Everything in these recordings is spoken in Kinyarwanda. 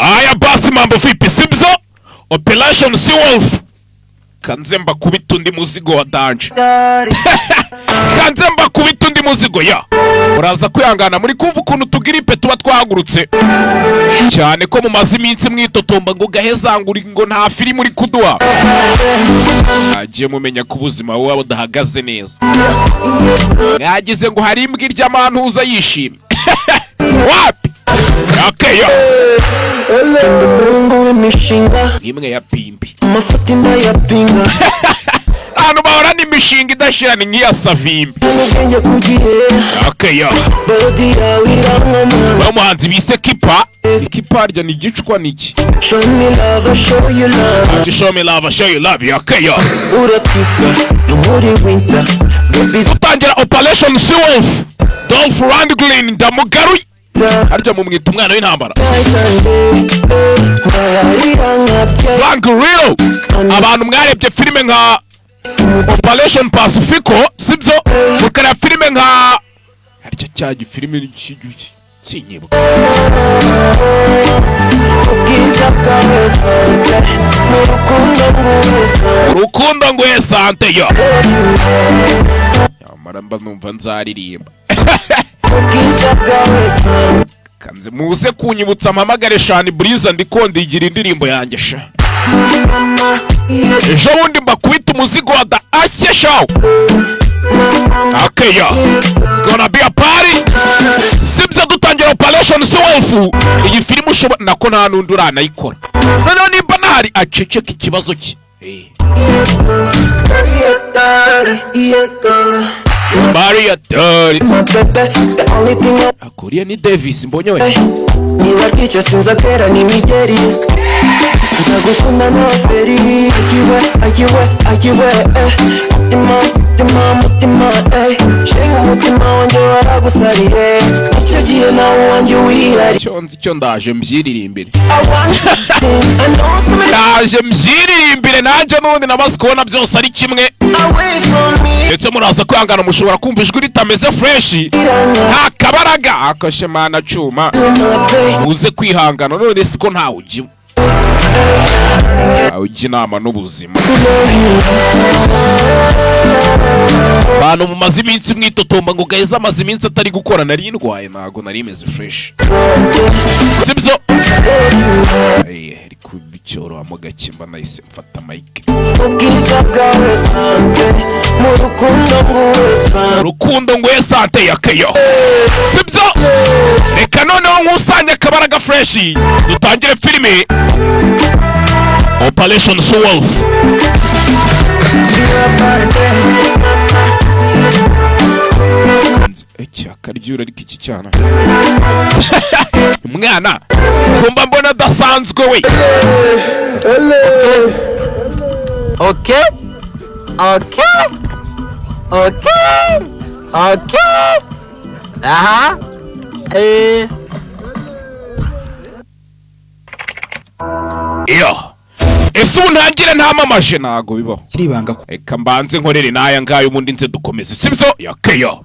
Aya basi, mambo vipi? Sibyo, Operation Seawolf. Kanze mbakubita undi muzigo wa danger, kanze mbakubita undi muzigo ya muraza kwihangana. Muri kumva ukuntu tugiripe tuba twahagurutse cyane, ko mumaze iminsi mwitotomba ngo gahezanguri, ngo nta filime uri kuduha. Mwagiye mumenya ko ubuzima buba budahagaze neza. Mwagize ngo hari imbwa irya amantuza yishimye? Wapi, akeyo. Ndi umuhungu w'imishinga. Imwe ya pimbi. Amafuti ndayapinga. Ahantu bahorana imishinga idashira ni nk'iya Savimbi. Ubwenge ku gihe. Akeyo. Body yawe irankoma. Uwo muhanzi bise Kipa. Kipa rya ni igicwa niki? Show me love, I show you love. Ati show me love, I show you love. Akeyo. Uratwika no muri winter, baby. Dutangira Operation Seawolf, Dolph Lundgren ndamugaruye. Harya mumwita umwana w'intambara. Ndayarira nkabye. Frank Grillo. Abantu mwarebye filime nka Operation Pacifico, sibyo? Mukareba filime nka harya cya gifilime sinyibuka. Ubwiza bwawe santé, mu rukundo nguhe santé. Urukundo nguhe santé yo nyamara mba numva nzaririmba. Ubwiza bwawe santé. Kanze muze kunyibutsa mpamagare Shani Buriza, ndikondigira indirimbo yanjye sha. Ejo bundi mbakubita umuzigo wa da ashye shaw. Okay, yo, it's gonna be a party, sibyo? Dutangira Operation Seawolf. Iyi filime ushobora nako nta n'undi uranayikora. Noneho nimba ntahari aceceka ikibazo cye. Maria Tori. My baby, the only thing I Akuriye ni Davis mbonye we. Niba rwica sinzatera n'imigeri, nzagukunda nta feri. Ayiwe, ayiwe, ayiwe, eh. Mutima, mutima, mutima, eh. Shenga umutima wanjye waragusariye, icyo gihe nawe wanjye wihariye. Icyo nzi cyo ndaje mbyiririmbire. I want I know somebody Ndaje mbyiririmbire nanjye, n'ubundi namaze kubona byose ari kimwe. Away from me. Ndetse muraza kwihangana, mushobora kumva ijwi ritameze fresh, nta kabaraga akashe mana cuma. My baby. Muze kwihangana. None siko ntawe ujya inama n'ubuzima. Abantu mumaze iminsi mwitotomba ngo gaheza amaze iminsi atari gukora, nari ndwaye, ntago nari meze fresh, sibyo? Ariko bicyorohamo gake mba nahise mfata mike. Ubwiza bwawe santé, mu rukundo nguhe santé. Rukundo nguhe santé ya keyo, sibyo? Reka noneho nkusanye akabaraga fresh, dutangire filime Operation Seawolf. Be a Cyakaryura ariko iki cyana umwana kumba mbona adasanzwe we. Okay. Aha. Iyo ese ubu ntangire ntamamaje? Ntago bibaho. Kiri ibanga ko Reka mbanze nkorere n'aya ngaya, ubundi nze dukomeze, sibyo? Yakeyo.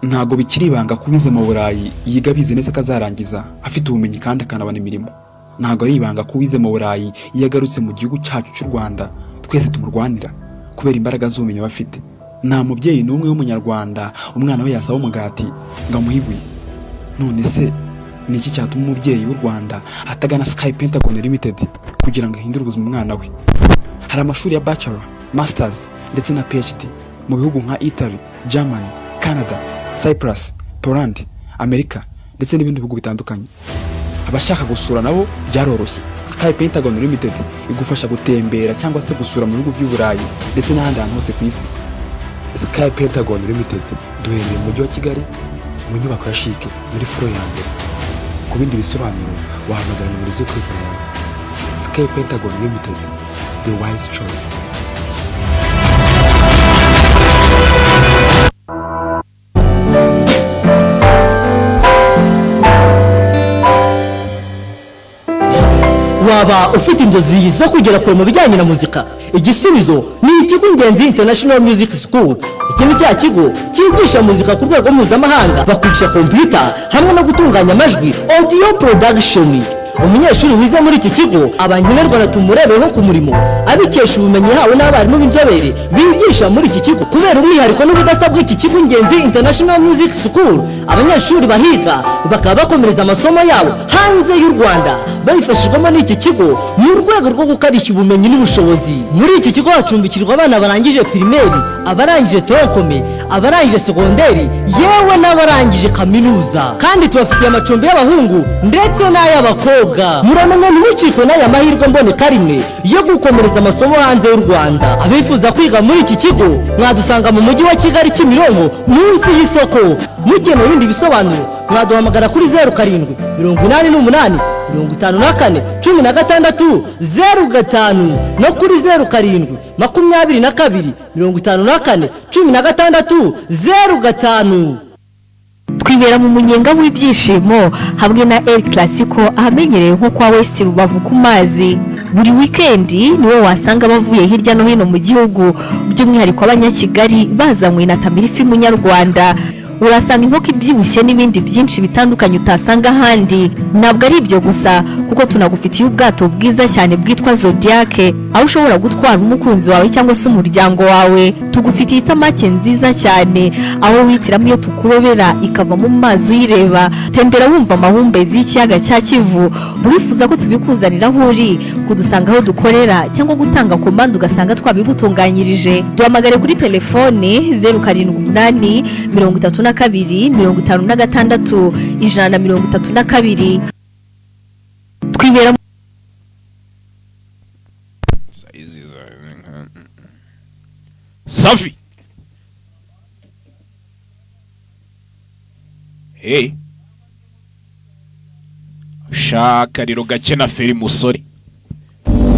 Ntabwo bikiri ibanga ko uwize mu Burayi yiga abizi neza ko azarangiza afite ubumenyi kandi akanabona imirimo. Ntabwo ari ibanga ko uwize mu Burayi iyo agarutse mu gihugu cyacu cy'u Rwanda twese tumurwanira kubera imbaraga z'ubumenyi aba afite. Nta mubyeyi n'umwe w'umunyarwanda umwana we yasaba umugati ngo amuhe ibuye. None se ni iki cyatuma umubyeyi w'u Rwanda atagana Sky Pentagon Limited kugira ngo ahindure ubuzima umwana we? Hari amashuri ya bachelor, masters ndetse na PhD mu bihugu nka Italy, Germany, Canada, Cyprus, Poland, Amerika ndetse n'ibindi bihugu bitandukanye. Abashaka gusura nabo byaroroshye. Sky Pentagon Limited igufasha gutembera cyangwa se gusura mu bihugu by'u Burayi ndetse n'ahandi hantu hose ku isi. Sky Pentagon Limited duherereye mu mujyi wa Kigali, mu nyubako ya CHIC, muri floor ya mbere. Ku bindi bisobanuro wahamagara nimero ziri kuri ekara yawe. Sky Pentagon Limited, the wise choice. Waba ufite inzozi zo kugera kure mu bijyanye na muzika? Igisubizo ni ikigo Ingenzi International Music School. Iki ni cya kigo cyigisha muzika ku rwego mpuzamahanga. Bakwigisha kompiyuta hamwe no gutunganya amajwi, audio production. Umunyeshuri wize muri iki kigo aba nkenerwa na tumurebeho ku murimo, abikesha ubumenyi yahawe n'abarimu b'inzobere bigisha muri iki kigo. Kubera umwihariko n'ubudasa bw'iki kigo Ingenzi International Music School, abanyeshuri bahiga bakaba bakomereza amasomo yabo hanze y'u Rwanda babifashijwemo n'iki kigo mu rwego rwo gukarishya ubumenyi n'ubushobozi. Muri iki kigo hacumbikirwa abana barangije primaire, abarangije tronc commun, abarangije secondaire, yewe n'abarangije kaminuza. Kandi tubafitiye amacumbi y'abahungu ndetse n'ay'abakobwa. Muramenya ntimucikwe n'aya mahirwe mboneka rimwe yo gukomereza amasomo hanze y'u Rwanda. Abifuza kwiga muri iki kigo mwadusanga mu Mujyi wa Kigali, Kimironko, munsi y'isoko. Mukeneye ibindi bisobanuro mwaduhamagara kuri 0788541605 no kuri 0722541605. Twibera mu munyenga w'ibyishimo hamwe na El Clasico, ahamenyerewe nko kwa West Rubavu ku mazi. Buri wikendi niwo wasanga bavuye hirya no hino mu gihugu, by'umwihariko Abanyakigali, bazanywe na Tamirifi Munyarwanda. Urasanga inkoko ibyibushye n'ibindi byinshi bitandukanye utasanga ahandi. Ntabwo ari ibyo gusa, kuko tunagufitiye ubwato bwiza cyane bwitwa Zodiac, aho ushobora gutwara umukunzi wawe cyangwa se umuryango wawe. Tugufitiye isamake nziza cyane, aho wihitiramo iyo tukurobera ikava mu mazi uyireba. Tembera wumva amahumbezi y'ikiyaga cya Kivu. Urifuza ko tubikuzanira aho uri, kudusanga aho dukorera cyangwa gutanga komande ugasanga twabigutunganyirije, duhamagare kuri telefone 0783256132. Twibera Izi safi. Hey, shaka rero gake na feri musore.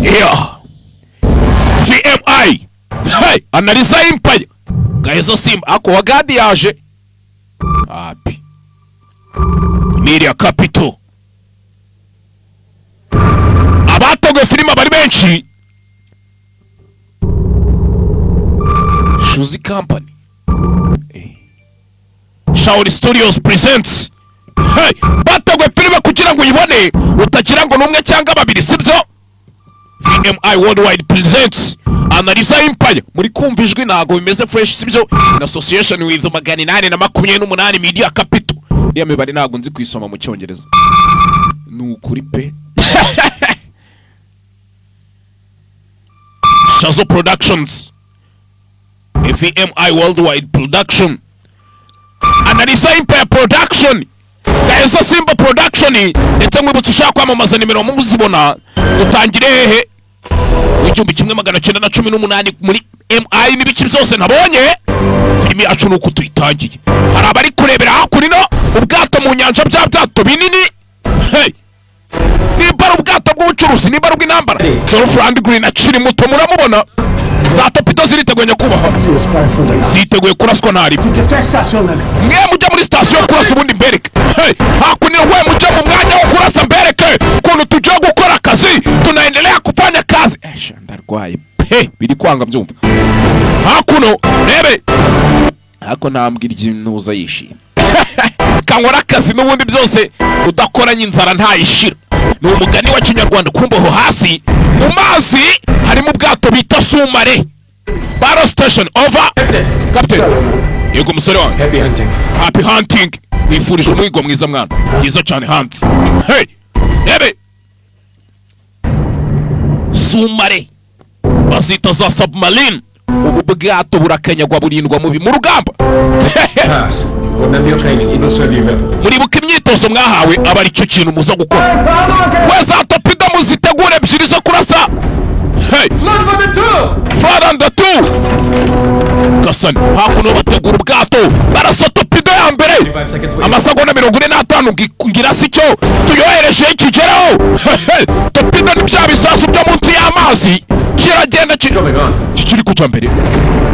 Yeah, VMI, hey, analiza Empire gahezo simba ako wagadi yaje api Media Capital. Abateguye filime bari benshi. Shuzi Company. Shauri Studios presents. Hey, bateguye filime kugira ngo uyibone utagira ngo n'umwe cyangwa babiri, sibyo? VMI Worldwide presents Analiza Empire. Muri kumva ijwi ntago bimeze fresh, sibyo? In association with 828 Media Capital. Iriya mibare ntago nzi kuyisoma mu Cyongereza, ni ukuri pe. Shazo Productions, VMI Worldwide Production, Analiza Empire Production, Gahezo Simba Production. Ndetse mwibutse, ushaka kwamamaza, nimero muzibona. Dutangire hehe? 1918 muri MI n'ibice byose nabonye. Filimi yacu ni uko tuyitangiye. Hari abari kurebera hakurino ubwato mu nyanja, bya byato binini. Hey! Nimba ari ubwato bw'ubucuruzi, nimba ari ubw'intambara. Dolph Lundgren akiri muto, muramubona. Za torpedo ziriteguye, nyakubahwa, ziteguye kuraswa. Ntaribi mwe mujya muri sitasiyo kurasa, ubundi mbereke. Hey, hakuno we mujya mu mwanya wo kurasa, mbereke ukuntu tugiye gukora akazi. Tunaendelea kufanya kazi. Esha, ndarwaye pe, biri kwanga mbyumva. Hakuno rebe hako ntambwe iry'intuza yishimye kankora akazi n'ubundi byose udakoranye inzara ntayishira, ni umugani wa Kinyarwanda. Kumboho hasi mu mazi harimo ubwato bita sous-marin. Battle station, over. Captain. Yego musore wanjye. Happy hunting. Happy hunting. Wifurije umuhigo mwiza mwana. Byiza cyane, Hans. Hey, rebe sous-marin bazita za submarine. Ubu bwato burakanyagwa, burindwa mubi mu rugamba. Pass. Remember your training. It will serve you well. Muribuka imyitozo mwahawe, aba aricyo kintu muza gukora. We za torpedo muzitegure ebyiri zo kurasa. Hey! Flood on the two. Gasani hakuno bategura ubwato, barasa torpedo ya mbere. 25 seconds for Amasegonda 45 ngirasa icyo tuyohereje kigeraho. Torpedo ni bya bisasu byo munsi y'amazi, kiragenda Going on. kikiri kujya mbere.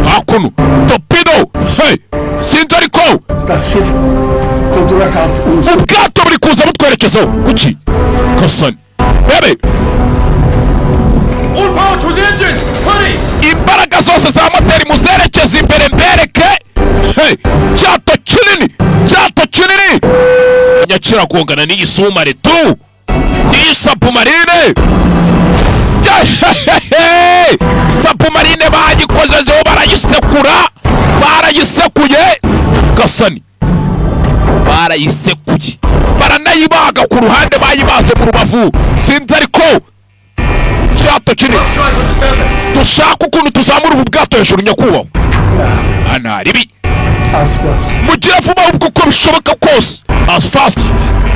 Hakuno torpedo, hey, sinzi ariko Das Schiff kommt direkt auf uns. Ubwato buri kuza butwerekezaho. Kuki gasani? Rebe All power to the engines! 20! Imbaraga zose za moteri muzerekeza imbere mbereke. Hey, cyato kinini, cyato kinini nyakiragongana n'iyi sous-marin tu, n'iyi submarine. Submarine bayikojejeho, barayisekura, barayisekuye gasani, barayisekuye, baranayibaga ku ruhande, bayibaze mu rubavu, sinzi ariko cyato kinini. Try for the surface! Dushaka ukuntu tuzamura ubu bwato hejuru, nyakubahwa, anaribi. As fast. Mugire vuba ahubwo uko bishoboka kose, as fast.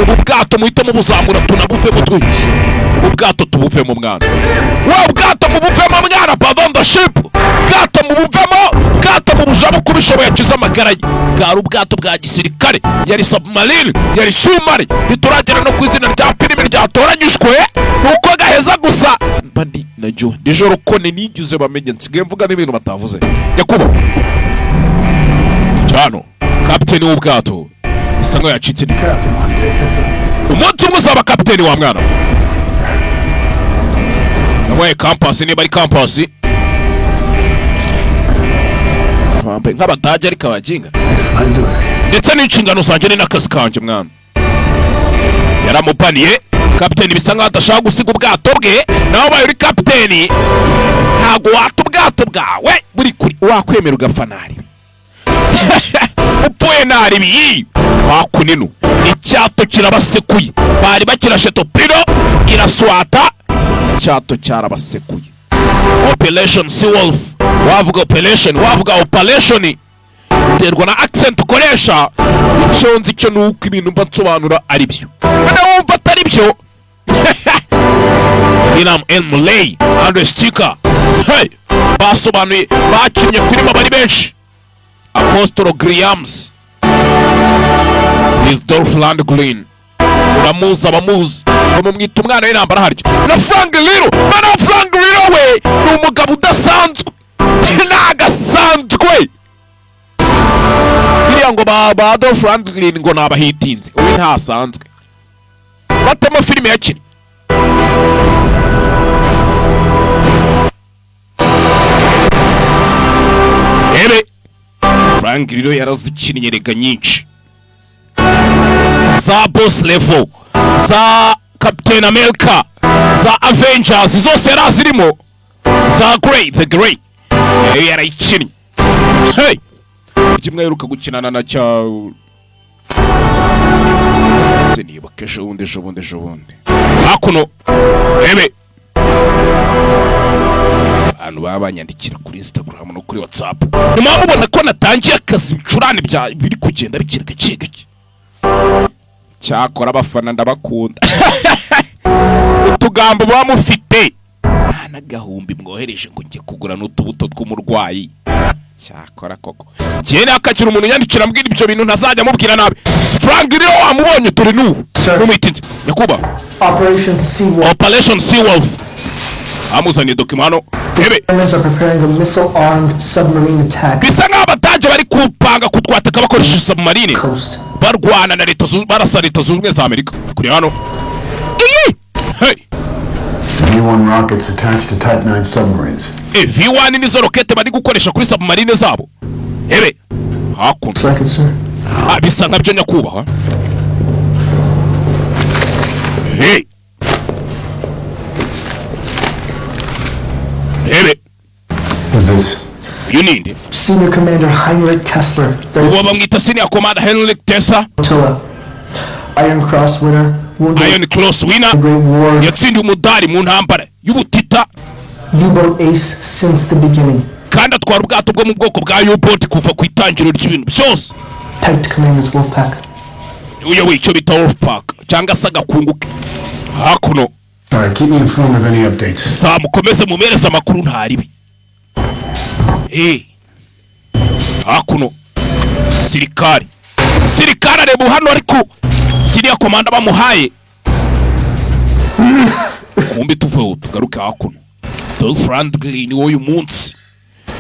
Ubu bwato muhite mubuzamura, tunabuvemo twe, ubu bwato tubuvemo mwana wa, bwato mubuvemo mwana. Abandon the ship, bwato mubuvemo, bwato mubujamo uko ubishoboye, akize amagara ye. Bwari ubwato bwa gisirikare, yari submarine, yari sous-marin. Ntituragera no ku izina rya filime ryatoranyijwe, nuko gaheza gusa mba ndi najyo nijoro kone nigize bamenye nsigaye mvuga n'ibintu batavuze. Nyakubahwa cyano, kapiteni w'ubwato bisa nkaho yacitse intege. Captain one day, Kessler. Umunsi umwe uzaba kapiteni wa mwana. Yabaye kampasi, niba ari kampasi bambaye nk'abadage ariko abaginga. It's my duty. Ndetse n'inshingano zanjye, ni n'akazi kanjye mwana. Yaramupaniye kapiteni, bisa nkaho adashaka gusiga ubwato bwe. Nawe ubaye uri kapiteni, ntabwo wata ubwato bwawe buri kuri wakwemera ugapfa naribi, upfuye naribi wakuninu. Icyato kirabasekuye, bari bakirashe torpedo iraswata, icyato cyarabasekuye. Operation Seawolf, wavuga operation, wavuga operation, biterwa na accent ukoresha. Icyo nzi cyo ni uko ibintu mba nsobanura ari byo, noneho wumva atari byo. William L. Muley, Andre Sticker, hey, basobanuye, bakinnye filime bari benshi. Apostolo Griams with Dolph Lundgren, uramuzi, abamuzi bamumwita umwana w'intambara harya, na Frank Grillo. Noneho Frank Grillo we ni umugabo udasanzwe, ntagasanzwe. Biriya ngo ba Dolph Lundgren ngo ni abahitinzi, we ntasanzwe. Batemo filime yakinnye. Ebe Frank Grillo yarazikinnye rega nyinshi, za Boss Level, za Captain America, za Avengers zose yari azirimo, za Grey the Grey nayo yarayikinnye. Hey, kimwe aheruka gukinana na cya sinibuka, ejo bundi, ejo bundi, ejo bundi hakuno. Rebe abantu baba banyandikira kuri Instagram no kuri WhatsApp, nyuma mubona ko natangiye akazi, ibicurane bya biri kugenda bikira gake gake. Cyakora abafana ndabakunda, utugambo muba mufite nta n'agahumbi mwohereje ngo njye kugura n'utubuto tw'umurwayi. Cyakora koko njyewe nakagira umuntu yandikira ambwira ibyo bintu, ntazajya amubwira nabi. Frank rero wamubonye turi n'ubu. Sir. Mumwitinze nyakubahwa. Operation Seawolf. Operation Seawolf, amuzaniye document hano ebe. Germans are preparing a missile-armed submarine attack Bisa nk'aho Abadage bari kupanga kutwataka bakoresheje submarine coast. barwana na leta barasa Leta Zunze Ubumwe za Amerika. Kuri hano iyi, hey. V-1 rockets attached to Type 9 submarines. V1 nizo rokete bari gukoresha kuri submarine zabo. Ebe hakuno. Looks like it, sir. Ah, bisa nkabyo nyakubahwa. Hey, ebe. Who's this? Uyu ninde? Senior Commander Heinrich Kessler, third Uwo bamwita Senior Commander Henrik Tessa. Flotilla. Iron Cross winner, wounded Iron Cross winner, in the Great War, yatsindiye umudari mu ntambara y'ubutita, U-boat ace since the beginning. kandi atwara ubwato bwo mu bwoko bwa U-boat kuva ku itangiriro ry'ibintu byose. Pegged to command his wolf pack. Uyoboye icyo bita wolf pack cyangwa se agakungu ke hakuno. All right, keep me informed of any updates. Saa mukomeze mumereze amakuru, ntaribi. Eh, hakuno sirikari, sirikari areba hano, ariko siriya komanda bamuhaye kumbi. Tuveho tugaruke hakuno. Dolph Lundgren w'uyu munsi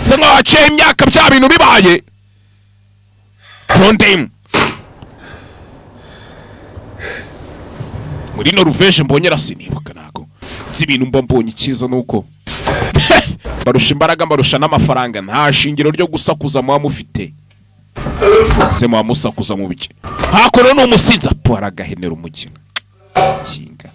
se nkaho haciyeho imyaka bya bintu bibaye. Trondheim muri Noruveje mbonye, rasinibuka ntago nzi ibintu mba mbonye. Icyiza ni uko Mbarusha imbaraga, mbarusha n'amafaranga. Nta shingiro ryo gusakuza muba mufite. Se muba musakuza mu bike? Hakuno ni umusinzi apo, aragahenera umukino kinga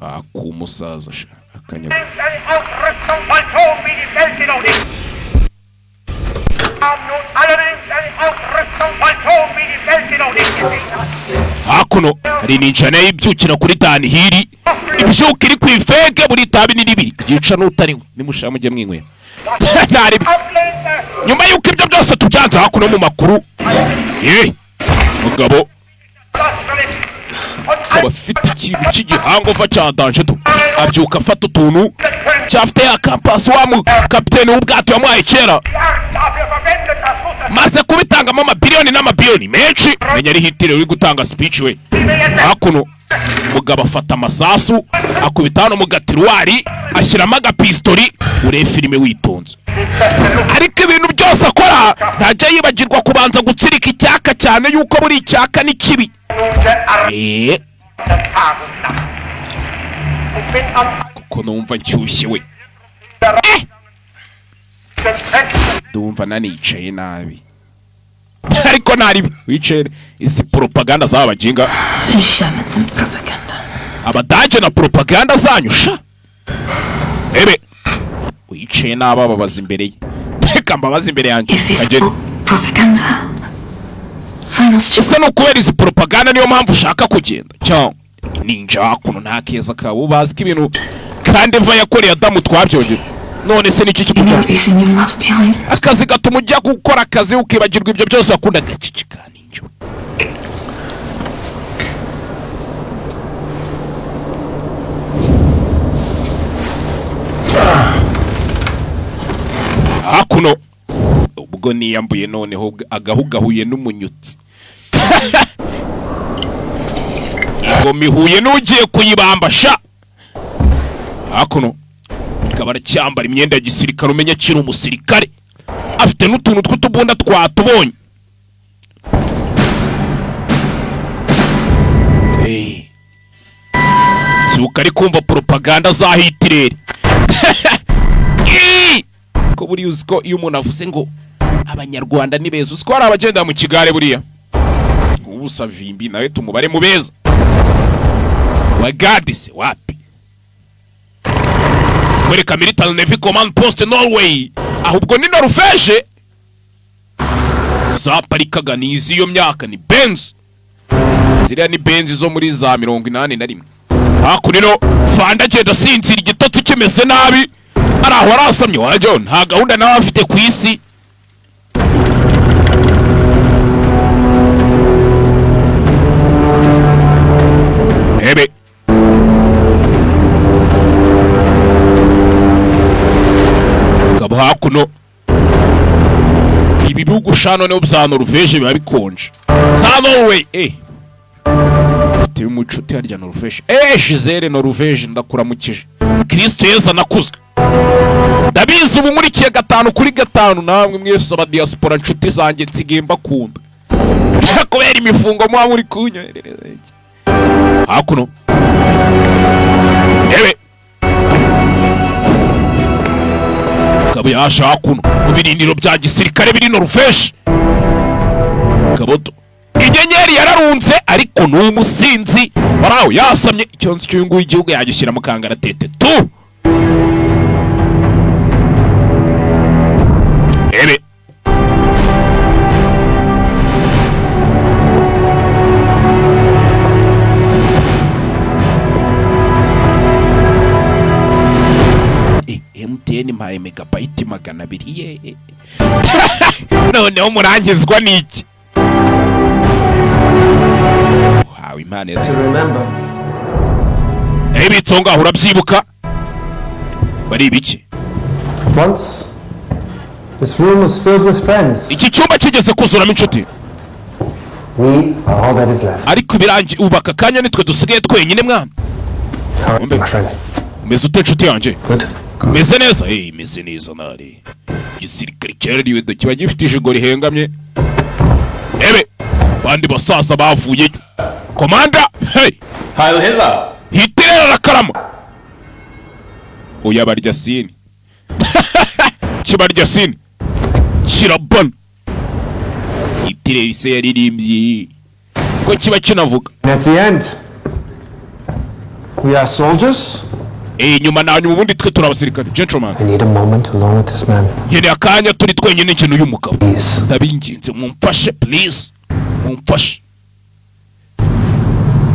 akumusaza sha akanya. Ausrüstung vollzogen, wie die Welt sie noch nicht. Haben nun allerdings eine Ausrüstung vollzogen, wie die Welt sie noch nicht gesehen hat. Hakuno hari ninja nayo ibyukira kuri downhill, ibyuka iri ku ifege. Buri itabi ni ribiri ryica n'utarinywa. Nimushaka mujye mwinywera ntaribi. Nyuma y'uko ibyo byose tubyanze, hakuno mu makuru ye mugabo akaba afite ikintu cy'igihangova cya danger tu, abyuka afata utuntu cyafite ya compass wa mu kapiteni w'ubwato yamuhaye kera. Dafür verwendet, das muss Maze kubitangamo amabiliyoni n'amabiliyoni menshi. Menya ari Hitler uri gutanga speech we. Hakuno umugabo afata amasasu, akubita hano mu gatiruwari, ashyiramo agapistori. Urebe filime witonze, ariko ibintu byose akora ntajya yibagirwa kubanza gutsirika icyaka, cyane yuko buri icyaka ni kibi. Und bin am Kuko numva nshyushye we. Ndumva nanicaye nabi, ariko naribi wicaye. Izi propaganda z'aba baginga. Germans and propaganda. Abadage na propaganda zanyu sha. Ebe wicaye nabi, ababaza imbere ye. Reka mbabaze imbere yanjye. If it's Kageni. all propaganda, final Ese ni ukubera izi propaganda niyo mpamvu ushaka kugenda? Cyangwa ninja hakuno nta keza kawe bazi ko ibintu kandi Eva yakoreye Adamu twabyongera. None se niki kikujyana? Reason you left behind. Akazi gatuma ujya gukora akazi ukibagirwa ibyo byose wakundaga. Cicika ninja. Hakuno ubwo niyambuye, noneho agahu gahuye n'umunyutsi, ingoma ihuye n'ugiye kuyibamba sha. Hakuno akaba aracyambara imyenda ya gisirikare, umenya akiri umusirikare, afite n'utuntu tw'utubunda twatubonye. Byuka ari kumva propaganda za Hitireri. Ii! Ko buriya uzi ko iyo umuntu avuze ngo Abanyarwanda ni beza, uzi ko hari abagenda mu kigare? Buriya ubu Savimbi nawe tumubare mu beza wa gadise wapi? Kwereka Military Navy Command Post Norway, ahubwo ni Norvege zaparikaga. Ni iz'iyo myaka, ni Benz ziriya, ni Benz zo muri za 81. Hakuno fanda agenda asinzira, igitotsi kimeze nabi, ari aho arasamye, wajya nta gahunda nawe afite ku isi. Ebe gabo hakuno ibi bihugu sha noneho bya Norvege biba bikonje, za Norway. Ufite umucuti harya Norvege? Gisele, Norvege, ndakuramukije. Kristo Yezu anakuzwe. Ndabizi ubu nkurikiye 5 kuri 5. Namwe mwese aba diaspora, nshuti zanjye, nsigaye mbakunda kubera imifungo muba muri kunyoherereza. Hakuno ebe ngabo yaje hakuno mu birindiro bya gisirikare biri Norvege. Kaboto inyenyeri yararunze, ariko ni umusinzi waraho yasamye. Icyo nzi cy'uyu nguyu, igihugu yagishyira mu kangaratete tu. Ebe MTN mpaye megabyte 200 ye. Noneho murangizwa n'iki? Uhawe impano ya To remember. Ibitso ngaho urabyibuka bari ibiki? Once, this room was filled with friends. Iki cyumba kigeze kuzuramo inshuti. We are all that is left. Ariko ibirangi ubu aka kanya nitwe dusigaye twenyine mwana. How are you, my friend? Umeze ute nshuti yanjye? Good. Umeze neza? Meze neza. Nari igisirikare cyarariwe do, kiba gifite ijigo rihengamye. Ebe bandi basaza bavuye komanda, hey. Heil Hitler! Hitler arakarama. Oya, barya sini, kibarya sini kirabona. Hitler se yaririmbye ko kiba kinavuga. And at the end, we are soldiers. Nyuma na nyuma, ubundi twe turi abasirikare, gentleman. I need a moment alone with this man. Nkeneye akanya turi twenyine njye n'uyu mugabo. Ndabinginze mumfashe, please, mumfashe.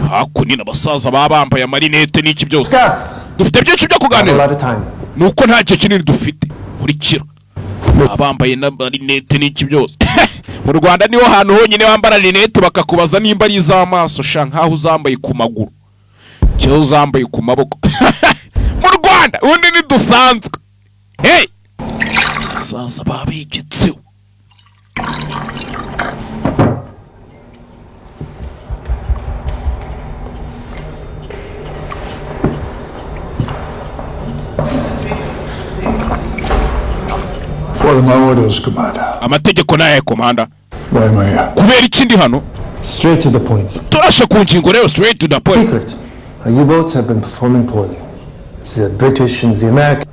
Hakuno abasaza baba bambaye amarinete n'iki byose. Dufite byinshi byo kuganira, ni uko nta gihe kinini dufite. Nkurikira. Abambaye n'amarinete n'iki byose, mu Rwanda niho hantu honyine wambara rinete bakakubaza nimba ari iz'amaso sha, nkaho uzambaye ku maguru cyangwa uzambaye ku maboko. Mu Rwanda ubundi ntidusanzwe. Hey, saza babigitseho. What are my orders, Commander? Amategeko ni ayahe, komanda? Why am I here? Kubera iki ndi hano? Straight to the point. Turashe ku ngingo rero, straight to the point. Secret. Our U-boats have been performing poorly. It's the British and the Americans.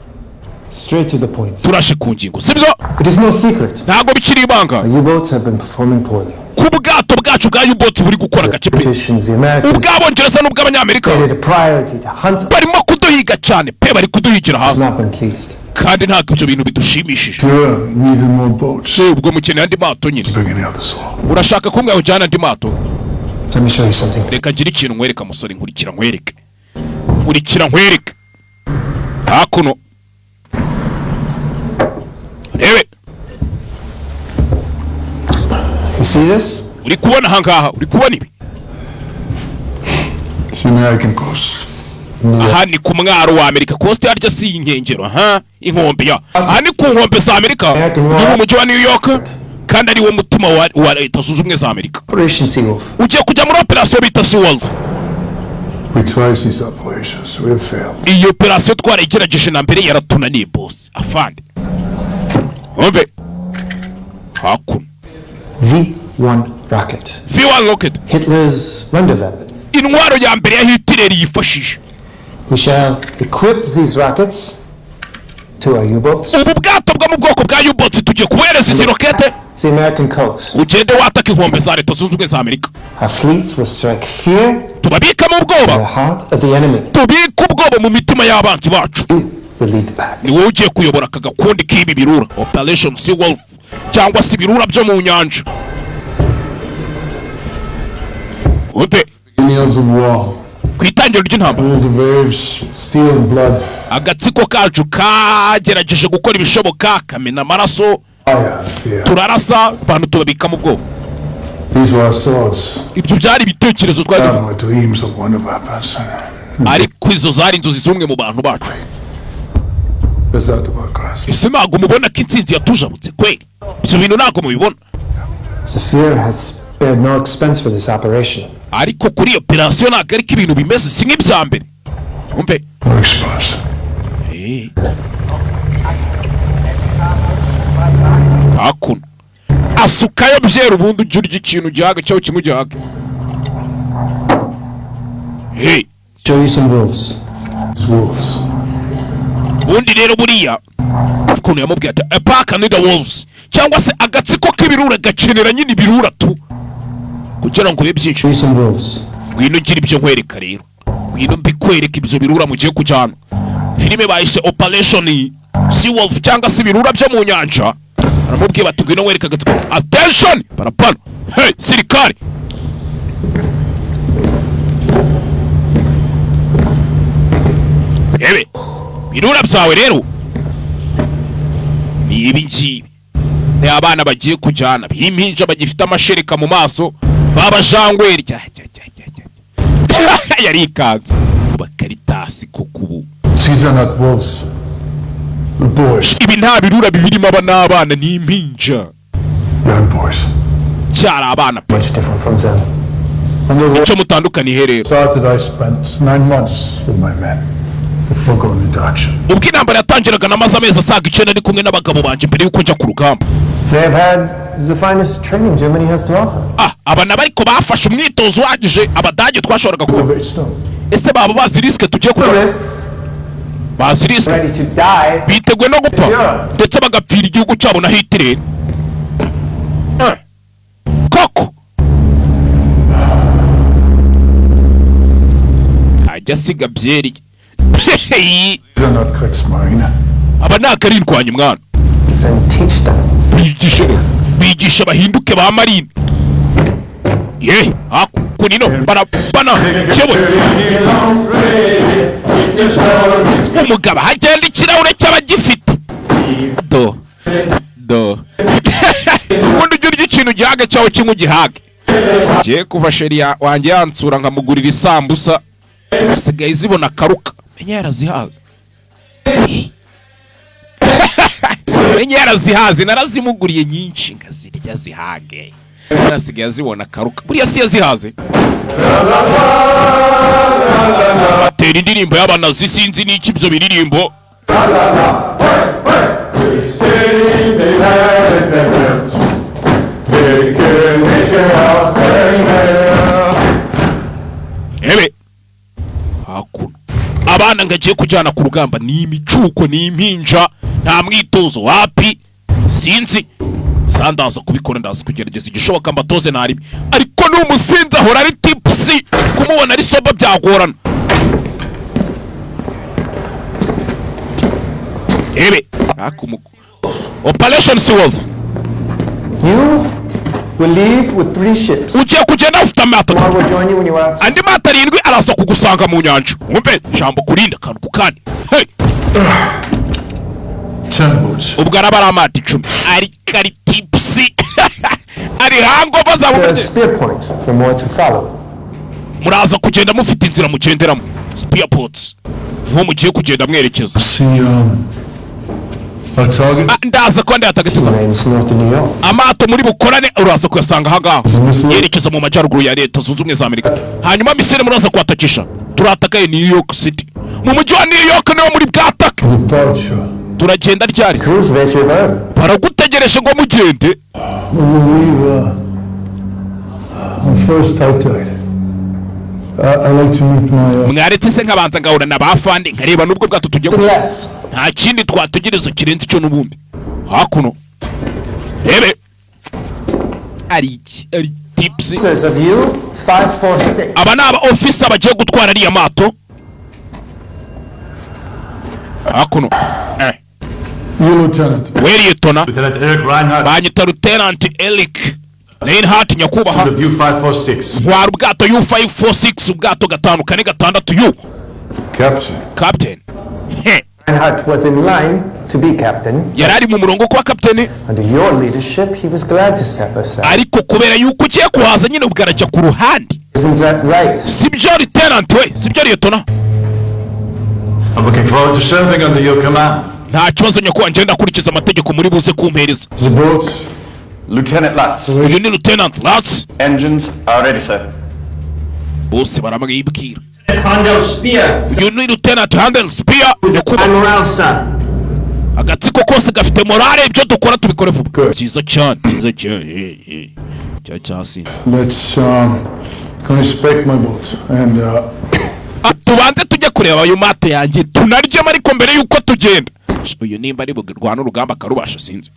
Straight to the point. Turashe ku ngingo, sibyo? It is no secret. Ntabwo bikiri ibanga. Our U-boats have been performing poorly. Ku bwato bwacu bwa U-boat buri gukora agace pe. British and the Americans Ubw'Abongereza n'ubw'Abanyamerika made it a priority to hunt. barimo kuduhiga cyane pe, bari kuduhigira Has hafi. not been pleased. Kandi ntabwo ibyo bintu bidushimishije. Sure, needed more boats. Ubwo mukeneye andi mato nyine. Bring any other sort. Urashaka kumbwira ujyana andi mato? Let me show you something. Reka ngire ikintu nkwereka, musore. Nkurikira nkwereke, nkurikira nkwereke. Hakuno rebe. You see this? Uri kubona ahangaha? Uri kubona ibi? It's the American coast. Aha ni ku mwaro wa Amerika. Coast harya si inkengero? Aha inkombe ya aha ni ku nkombe za Amerika, ni mu mujyi wa New York, kandi ari wo mutima wa Leta Zunze Ubumwe za Amerika. Operation Seawolf. Ugiye kujya muri operasiyo bita Seawolf. We tried these operations. We have failed. Iyi operasiyo twarayigerageje na mbere, yaratunaniye, boss afande. Umve hakuno. V1 rocket. V1 rocket. Hitler's Wunderwaffe. Intwaro ya mbere ya Hitler yifashije. We shall equip these rockets to our U-boats. Ubu bwato bwo mu bwoko bwa U-boats tugiye kubuhereza izi rokete. The American coast. Ugende wataka inkombe za Leta Zunze Ubumwe za Amerika. Our fleets will strike fear Tubabikamo ubwoba. in the heart of the enemy. Tubike ubwoba mu mitima y'abanzi bacu. Will lead the pack. Ni wowe ugiye kuyobora aka gakundi k'ibi birura, Operation Seawolf cyangwa se ibirura byo mu nyanja. Ute Beginning of the war. Ku itangiriro ry'intambara, All the waves, steel and blood. agatsiko kacu kagerageje gukora ibishoboka, kamena amaraso. Fire and fear. Turarasa abantu, tubabikamo ubwoba. These were our thoughts. Ibyo byari ibitekerezo twari dufite. Our dreams of one of our person. Ariko izo zari inzozi z'umwe mu bantu bacu. That's out of our grasp. Ese ntabwo mubona ko intsinzi yatujabutse kweli? Ibyo bintu ntabwo mubibona? The Fuhrer has spared no expense for this operation. Ariko kuri iyo operasiyo ntabwo ariko ibintu bimeze, si nk'ibya mbere. Umve. We're exposed. Hakuno asukayo byera, ubundi ujya urya ikintu gihaga cyangwa kimwe ugihaga. Hey. Show you some wolves. It's wolves. Ubundi rero buriya ukuntu yamubwiye ati "A pack need the wolves", cyangwa se agatsiko k'ibirura gakenera nyine ibirura tu kugira ngo ube byinshi. Show you some wolves. Ngwino ngira ibyo nkwereka rero, ngwino mbikwereka ibyo birura mugiye kujyana. Filime bayise Operation Seawolf cyangwa se ibirura byo mu nyanja. Baramubwiye bati ngwino nkwereka agatsiko. Attention, barapana. Hey, sirikari. Rebe birura byawe rero ni ibi ngibi, ni abana bagiye kujyana b'impinja bagifite amashereka mu maso, babajangweri. Cya cya cya cya cya, yarikanze bakaritasi koko ubu. These are not wolves. The boys. Ibi nta birura bibirimo, aba ni abana, ni impinja. Young boys. Cyari abana pe. Much different from them. When the war Icyo mutandukaniye rero, started, I spent 9 months with my men before going into action. Ubwo intambara yatangiraga namaze amezi asaga 9 ari kumwe n'abagabo banjye mbere y'uko njya ku rugamba. They have had the finest training Germany has to offer. Ah, aba nabo ariko bafashe umwitozo uhagije Abadage twashoboraga kubona. Ese baba bazi risk tugiye kujya? Bazi risk, biteguye no gupfa ndetse bagapfira igihugu cyabo na Hitler. Koko ajya asiga byeri. These are not Kriegsmarine. Aba ntabwo ari indwanyi, mwana. Bigishe rero, bigishe bahinduke ba marine. Ye hakuno barabana cyewe. Umugabo hagenda ikirahure cy'abagifite do do. Ubundi ujya urya ikintu gihaga cyawe kimwe ugihage. Ngiye kuva chérie wanjye yansura nkamugurira isambusa, asigaye zibona akaruka. Menya yarazihaze, menya yarazihaze. Narazimuguriye nyinshi ngazirya zihage, asigaye azibona akaruka. Buriya si yazihaze. Batera indirimbo y'Abanazi, sinzi n'iki ibyo biririmbo. Ebe hakuno abana ngo agiye kujyana ku rugamba ni imicuko, ni impinja, nta mwitozo, wapi. Sinzi sa ndaza kubikora, ndaza kugerageza igishoboka mbatoze ntaribi, ariko ni umusinzi, ahora ari tipsy, kumubona ari sober byagorana. Ebe hakumuko Operation Seawolf. You will leave with three ships. Ugiye kugenda ufite amato One will join you when you are out. Andi mato arindwi araza kugusanga mu nyanja. Wumve jambo kurinda akantu ku kandi. Hey! 10 boats. Ubwo araba ari amato 10, ariko ari tipsy, ari hangover The za. spear point for more to follow. Muraza kugenda mufite inzira mugenderamo, spear ports, niho mugiye kugenda mwerekeza. See, our target. Ah, ndaza kuba ndayatagatiza. Lanes north of New York. Amato muri bukorane uraza kuyasanga ahangaha yerekeza mu majyaruguru ya Leta Zunze Ubumwe za Amerika. Hanyuma missile muraza kuhatakisha. Turatakaye New York City, mu mujyi wa New York niwo muri bwatake. Departure. Turagenda ryari? Cruise venture. Baragutegereje ngo mugende. We will leave on first high tide. I'd like to meet my Mwaretse se nkabanza ngahura na ba fande, nkareba n'ubwo bwato tugiye. Nta kindi twategereza kirenze icyo n'ubundi. Hakuno rebe ari iki? Ari tipsy. Officers of U-546. Aba ni aba officer bagiye gutwara ariya mato hakuno. You, Lieutenant. We liyetona. Lieutenant Eric Reinhardt. Banyita Lieutenant Eric Reinhardt, nyakubahwa. Of U-546. Ntwara ubwato U546, ubwato 546 U. Captain. Captain. He. Reinhardt was in line to be captain. Yari ari mu murongo kuba kapiteni. Under your leadership, he was glad to step aside. Ariko kubera yuko ugiye kuhaza nyine, ubwo arajya ku ruhande. Isn't that right? Sibyo, lieutenant we? Sibyo, liyetona? I'm looking forward to serving under your command. Nta kibazo nyakubahwa, ngenda akurikiza amategeko muri buze kumpereza. The boats. Lieutenant Lutz. Uyu ni Lieutenant Lutz. Engines are ready, sir. Bose baramwibwira. Handel Spear. Uyu ni Lieutenant Handel Spear, nyakubahwa. Morale, sir. Agatsiko kose gafite morale, ibyo dukora tubikore vuba. Byiza cyane, byiza cyane. Cya cyasinze. Let's go inspect my boat and Ah, tubanze tujye kureba ayo mato yanjye, tunaryemo ariko mbere yuko tugenda. Uyu nimba ari burwane urugamba akarubasha, sinzi.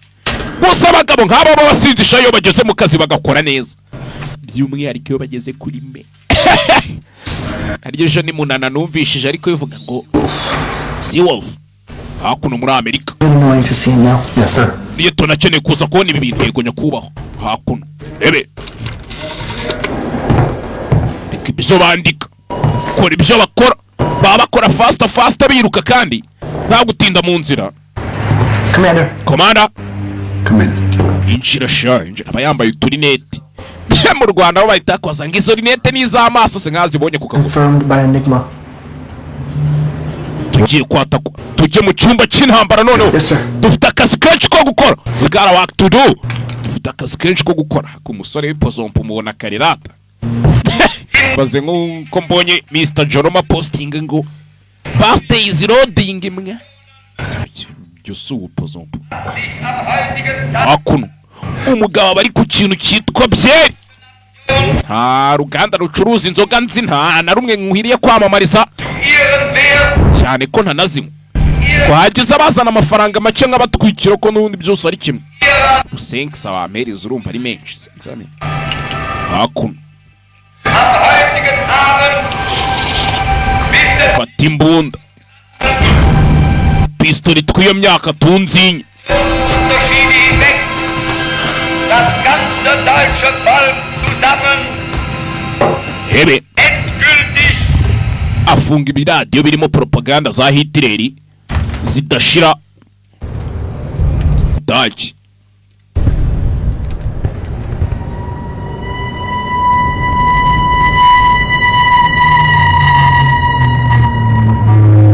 Gusa abagabo nk'abo baba basinzisha iyo bageze mu kazi bagakora neza, by'umwihariko iyo bageze kuri me. Naryo ejo ni munana numvishije ariko bivuga ngo Seawolf hakuno muri Amerika. Annoying to see him now. Yes, sir. Niyo tunakeneye kuza kubona ibi bintu. Yego nyakubahwa. Hakuno rebe, reka ibyo bandika, kora ibyo bakora, baba bakora faster faster, biruka kandi nta gutinda mu nzira. Commander. Commander. Come in. Injira sha, injira. Aba yambaye uturinete. Mu Rwanda bo bahita bakoza ngo izo rinete ni iz'amaso se nkazibonye ku kaguru. Confirmed by Enigma. Tugiye kwatakwa, tujye mu cyumba cy'intambara noneho. Yes, sir. Dufite akazi kenshi ko gukora. We got a work to do. Dufite akazi kenshi ko gukora. Ku musore w'ipozompo umubona karirata baze nk'uko mbonye Mr Joroma posting ngo birthday is loading imwe. Ibyo si ubupozompo. Hakuno Umugabo aba ari ku kintu cyitwa byeri. Nta ruganda rucuruza inzoga nzi, nta na rumwe nkwiriye kwamamariza cyane ko ntanazinywa. Twagize abazana amafaranga make nk'abatwikira, ko n'ubundi byose ari kimwe. Senkisa wampereza, urumva ari menshi senkisa ni hakuno. Fata imbunda pistori tw'iyo myaka tunzinya. Unterschiede hinweg das ganze deutsche Volk zusammen Hebe endgültig afunga ibiradiyo birimo propaganda za Hitireri zidashira. Dagi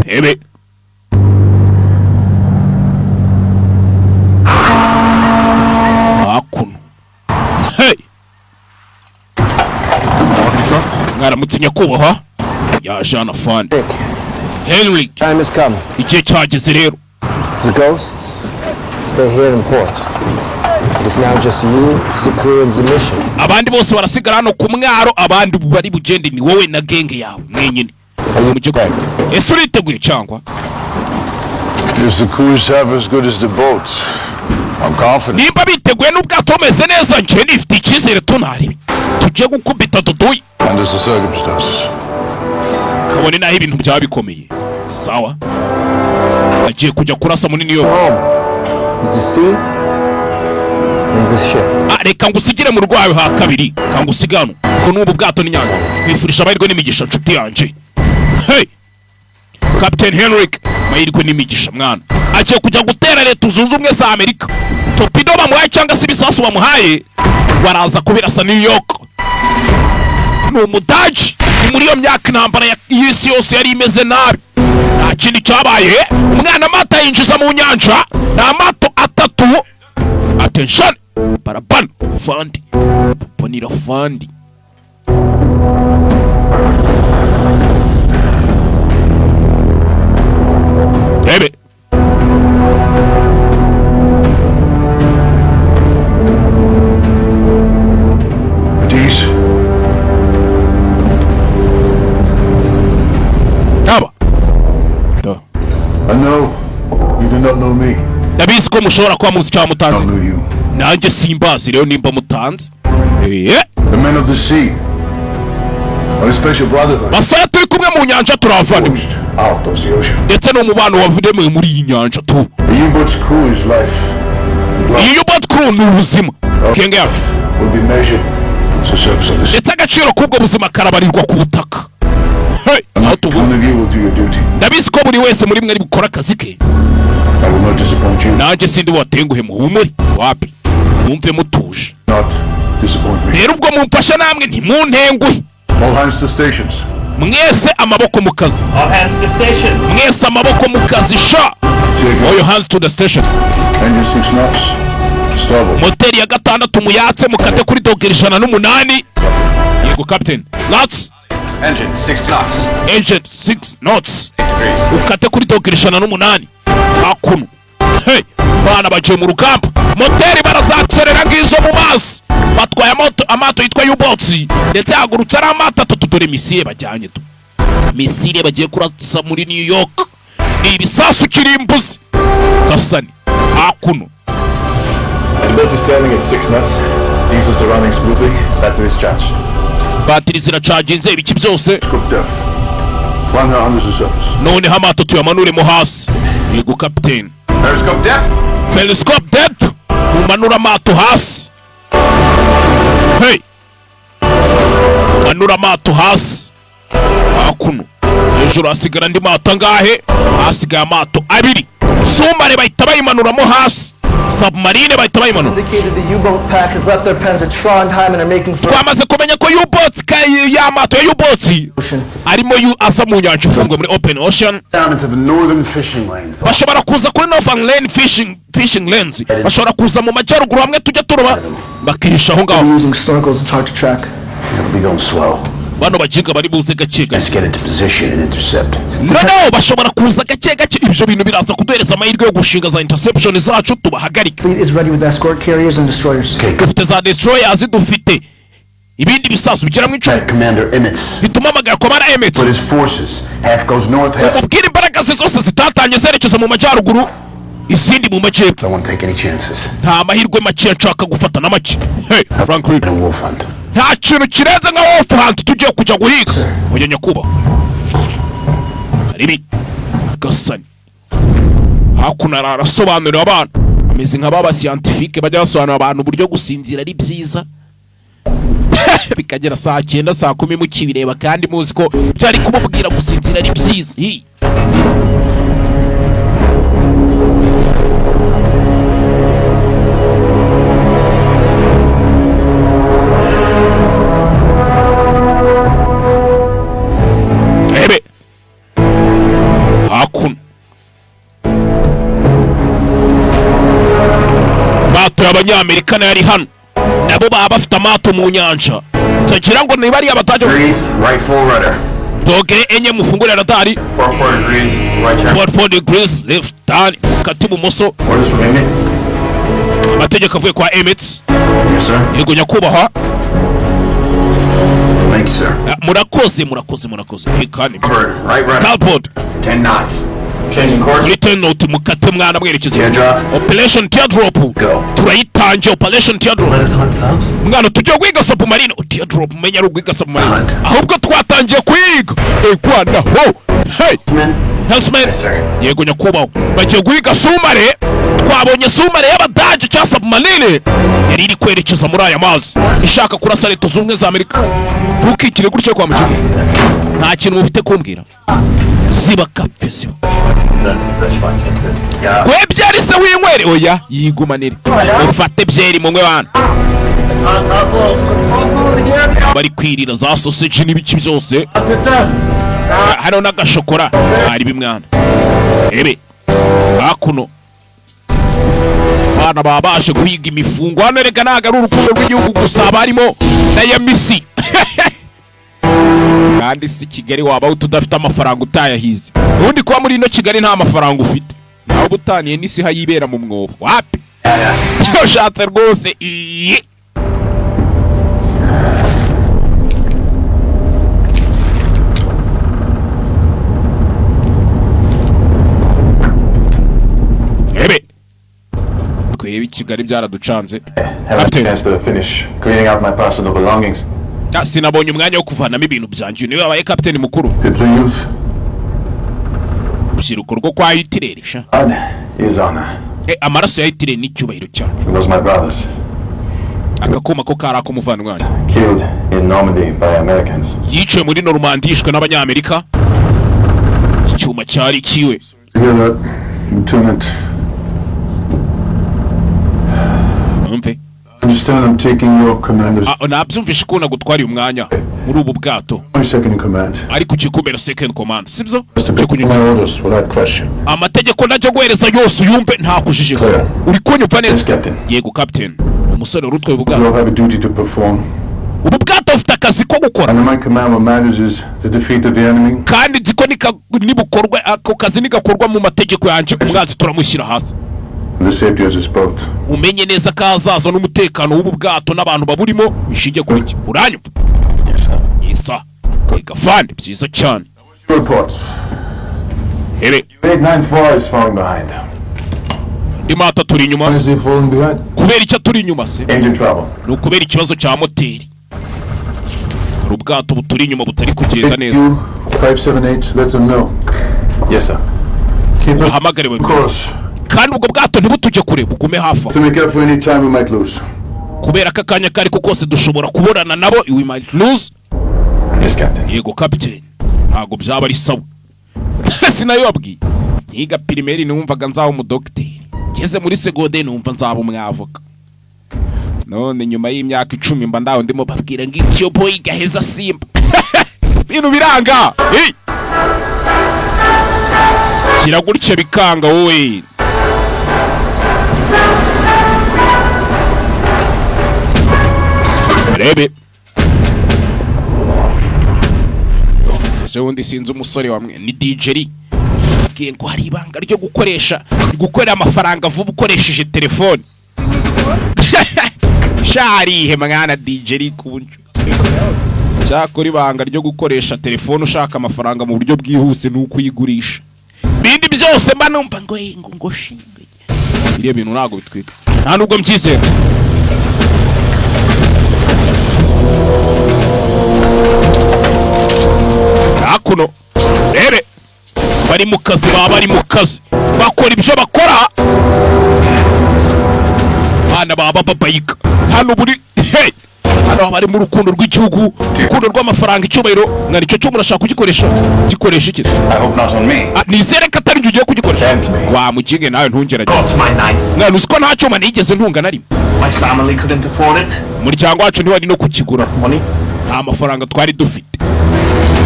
hebe hakuno. Hey! Mwaramutse nyakubahwa, ya Jean Afande Henry. Time has come. Igihe cyageze rero. The ghosts stay here in port. It is now just you, the crew, and the mission. Abandi bose barasigara hano ku mwaro, abandi bari bugende ni wowe na genge yawe mwenyine. Mujye ese uriteguye cyangwa? If the crew is half as good as the boats, I'm confident. Nimba biteguye n'ubwato bumeze neza, njye nifite icyizere tunaribi tujye gukubita duduye. Under the circumstances. Kabone n'aho ibintu byaba bikomeye, sawa, agiye kujya kurasa muri New York. The sea and the ship. Ah, reka ngusigire mu rwayo ha kabiri, kangusige hano ko n'ubu bwato n'inyanja. Nkwifurije amahirwe n'imigisha, nshuti yanjye. Hey, Captain Henrik, amahirwe n'imigisha mwana. Agiye kujya gutera Leta Zunze Ubumwe za Amerika. Torpedo bamuhaye cyangwa se ibisasu bamuhaye, baraza kubirasa New York. Ni Umudage. Ni muri iyo myaka intambara y'isi yose yari imeze nabi. Nta kindi cyabaye, umwana amata yinjiza mu nyanja. Ni amato atatu. Attention, barabana fandi bonira fandi. Rebe. These aba. Da. I know you do not know me. Ndabizi ko mushobora kuba muzi cyangwa mutanze, nanjye simbazi rero nimba mutanze. The men of the sea are a special brotherhood. Basore turi kumwe mu nyanja, turavana Out of the ocean. ndetse n'umubano waremewe muri iyi nyanja tu. The U-boat's crew is life. Iyi U-boat crew ni ubuzima, genge yacu. Will be measured as the surface of the sea. Ndetse agaciro k'ubwo buzima karabarirwa ku butaka. Hey, aho tuvuga. One of you will do your duty. Ndabizi ko buri wese muri mwe ari bukore akazi ke. I will not disappoint you. Nanjye sindi bubatenguhe, muhumure, wapi, mwumve mutuje. Not disappoint me. Rero ubwo mumfasha namwe ntimuntenguhe. All hands to stations. Mwese amaboko mu kazi. All hands to stations. Mwese amaboko mu kazi sha. All your hands to the station. Engine 6 knots. Starboard. Moteri ya gatandatu muyatse, mukate kuri dogere 108. Yego captain. Lats. Engine 6 knots. Engine 6 knots, ukate kuri dogere 108 hakuno. Hey, bana bagiye mu rugamba, moteri barazakiserera ngizo mu mazi. Batwaye amato yitwa U-boats, ndetse hagurutse ari amato atatu. Dore missile bajyanye tu, missile bagiye kurasa muri New York ni ibisasu kirimbuzi gasani hakuno. The boat is sailing at 6 knots. Diesels are running smoothly. Batteries charged. Batiri ziracaginze, ibiki byose. Scope depth. Climb now under the surface. Noneho amato tuyamanuremo hasi. Yego captain. Periscope depth. Periscope depth, mumanura amato hasi. Hey, manura amato hasi hakuno. Hejuru hasigara andi mato angahe? Hasigaye amato abiri. Sumare bahita bayimanuramo hasi, submarine bahita bayimanura. Indicated the U-boat pack has left their pens at Trondheim and are making for Twamaze kumenya ko U-boats ya mato ya U-boats arimo aza mu nyanja ifunguye, muri open ocean. Down into the northern fishing lanes. Bashobora kuza kuri northern lane fishing lanes, bashobora kuza mu majyaruguru hamwe tujya turoba, bakihisha aho ngaho. Using snorkels, it's hard to track. It'll be going slow. Bano baginga bari buze gake gake. Let's get into position and intercept. Noneho bashobora kuza gake gake, ibyo bintu biraza kuduhereza amahirwe yo gushinga za interception zacu, tubahagarike. Fleet is ready with escort carriers and destroyers. Dufite za destroyers, dufite ibindi bisasu bigera mu 10. Commander Emmets. Bituma amagara Commander Emmets. Put his forces. Half goes north, half. Umubwire imbaraga ze zose zitatanye zerekeza mu majyaruguru, izindi mu majyepfo. Don't want to take any chances. Nta mahirwe make nshaka gufata na make. Hey Franklin, And wolf hunt. nta kintu kirenze nka wolf hunt tugiye kujya guhiga. Oya nyakubahwa, ribi gasani hakuno arasobanurira abana, ameze nka ba scientifique bajya basobanurira abantu uburyo gusinzira ari byiza, bikagera saa 9, saa 10 mukibireba kandi muzi ko byari kumubwira gusinzira ari byiza. Hi. Ebe hakuno mato y'abanyamerika nayo ari hano, nabo baba bafite amato mu nyanja, utagira ngo niba ari abatajya. Right full rudder. Dogere 4 mufungure radari. 44 degrees, right turn. 44 degrees left turn, ukata ibumoso. Orders from Emmets. Amategeko avuye kwa Emmets. Yes, sir. Yego nyakubahwa. Thank you, sir. Ah, murakoze, murakoze, murakoze. Kandi Right rudder. Starboard. 10 knots. Changing course. Muri 10 knot mukate mwana mwerekeza. Teardrop. Operation Teardrop. Go. Turayitangiye Operation Teardrop. Let us hunt subs? Mwana tujye guhiga submarine. Oh, Teardrop menya ari uguhiga submarine. Hunt. Ahubwo twatangiye kuyiga. Egwana ho. Hey. Helmsman. Yes, sir. Yego nyakubahwa. Bagiye guhiga sumare. Twabonye sumare y'Abadage cyangwa submarine yari iri kwerekeza muri aya mazi ishaka kurasa Leta Zunze Ubumwe za Amerika. Ntukikire gutyo kwa mukino. Nta kintu mufite kumbwira. Ziba kapfe ziba. We byeri se winywere, oya yigumanire ufate byeri munywe bana. Bari kwirira za sausage n'ibiki byose, hano n'agashokora hari bimwana. Ebe hakuno abana baba baje guhiga imifungo hano. Reka ntabwo ari urukundo rw'igihugu gusa barimo na ya misi kandi si Kigali waba udafite amafaranga utayahize. Ubundi kuba muri ino Kigali nta mafaranga ufite nawe uba utaniye n'isi hayibera mu mwobo wapi. Ushatse rwose iyi ebe twebe i Kigali byaraducanze. Haven't had a chance to finish cleaning out my personal belongings. Ah, sinabonye umwanya wo kuvanamo ibintu byanjye. Niwe wabaye kapiteni mukuru. Hitler Youth. Urubyiruko rwo kwa Hitler sha. Blood is honor. Amaraso ya Hitler ni icyubahiro cyacu. It was my brothers. Akakuma ko kari ak'umuvandimwe wanjye. Killed in Normandy by Americans. Yiciwe muri Normandie yishwe n'abanyamerika. Icyuma cyari kiwe. Hear that, Lieutenant? Umve. Understand I'm taking your commander's Ah, nabyumvishe ko nagutwariye umwanya muri ubu bwato, my second in command. ariko ukikubera second command sibyo? Just to obey my orders without question. Amategeko najya guhereza yose uyumve nta kujijika. Clear. Uri kunyumva neza? Captain. Yego captain. Umusore wari utwaye We ubwato. all have a duty to perform. Ubu bwato bufite akazi ko gukora. Under my command, what matters is the defeat of the enemy. Kandi nzi ko nibukorwa ako kazi nigakorwa mu mategeko yanjye, umwanzi turamushyira hasi. And the safety of this boat. Umenye neza ko ahazaza n'umutekano w'ubu bwato n'abantu baburimo bishingiye kuri iki. Uranyumva? Yes, sir. Yesa gafani byiza cyane. Reports. Ebe 894 is falling behind. Indi mata turi inyuma. Why is he falling behind? Kubera icyo turi inyuma se? Engine trouble. Ni ukubera ikibazo cya moteri. Hari ubwato buturi inyuma butari kugenda neza. You 578, let them know. Yes, sir. Keep us Uhamagare we. on course. Kandi ubwo bwato ntibutujye kure, bugume hafi aho. To make up for any time we might lose. Kubera ko akanya kari ko kose dushobora kubonana nabo, we might lose. Yes, Captain. Yego captain. Ntabwo byaba ari sawa. Sinabibabwiye nkiga primaire numvaga nzaba umudogiteri, ngeze muri secondaire numva nzaba umwavoka, none nyuma y'imyaka 10 mba ndaho ndimo babwira ngo icyo boy gaheza simba. Ibintu biranga. Hey! Kiragutya bikanga wowe. Rebe. Ejo bundi sinzi umusore wamwe ni DJ Lee mbwiye ngo hari ibanga ryo gukoresha, gukorera amafaranga vuba ukoresheje telefone. Sharihe mwana DJ Lee kuncu. Cyakora ibanga ryo gukoresha telefone ushaka amafaranga mu buryo bwihuse ni ukuyigurisha. Ibindi byose mba numva ngo ngo shinge, iriya bintu ntabwo bitwika, nta nubwo mbyizera. Hakuno rebe bari mu kazi, baba bari mu kazi, bakora ibyo bakora, bana baba babayika hano buri. Hey! Hano haba harimo urukundo rw'igihugu, urukundo rw'amafaranga, icyubahiro. Mwana, icyo cyuma urashaka kugikoresha, gikoresha iki? I hope not on me. Ah, nizere ko atari njye ugiye kugikoresha. Wa muginge nawe, ntungerageze. Got my knife. Mwana, uzi ko nta cyuma nigeze ntunga na rimwe? My family couldn't afford it. Umuryango wacu ntiwari no kukigura. Money. Nta mafaranga twari dufite.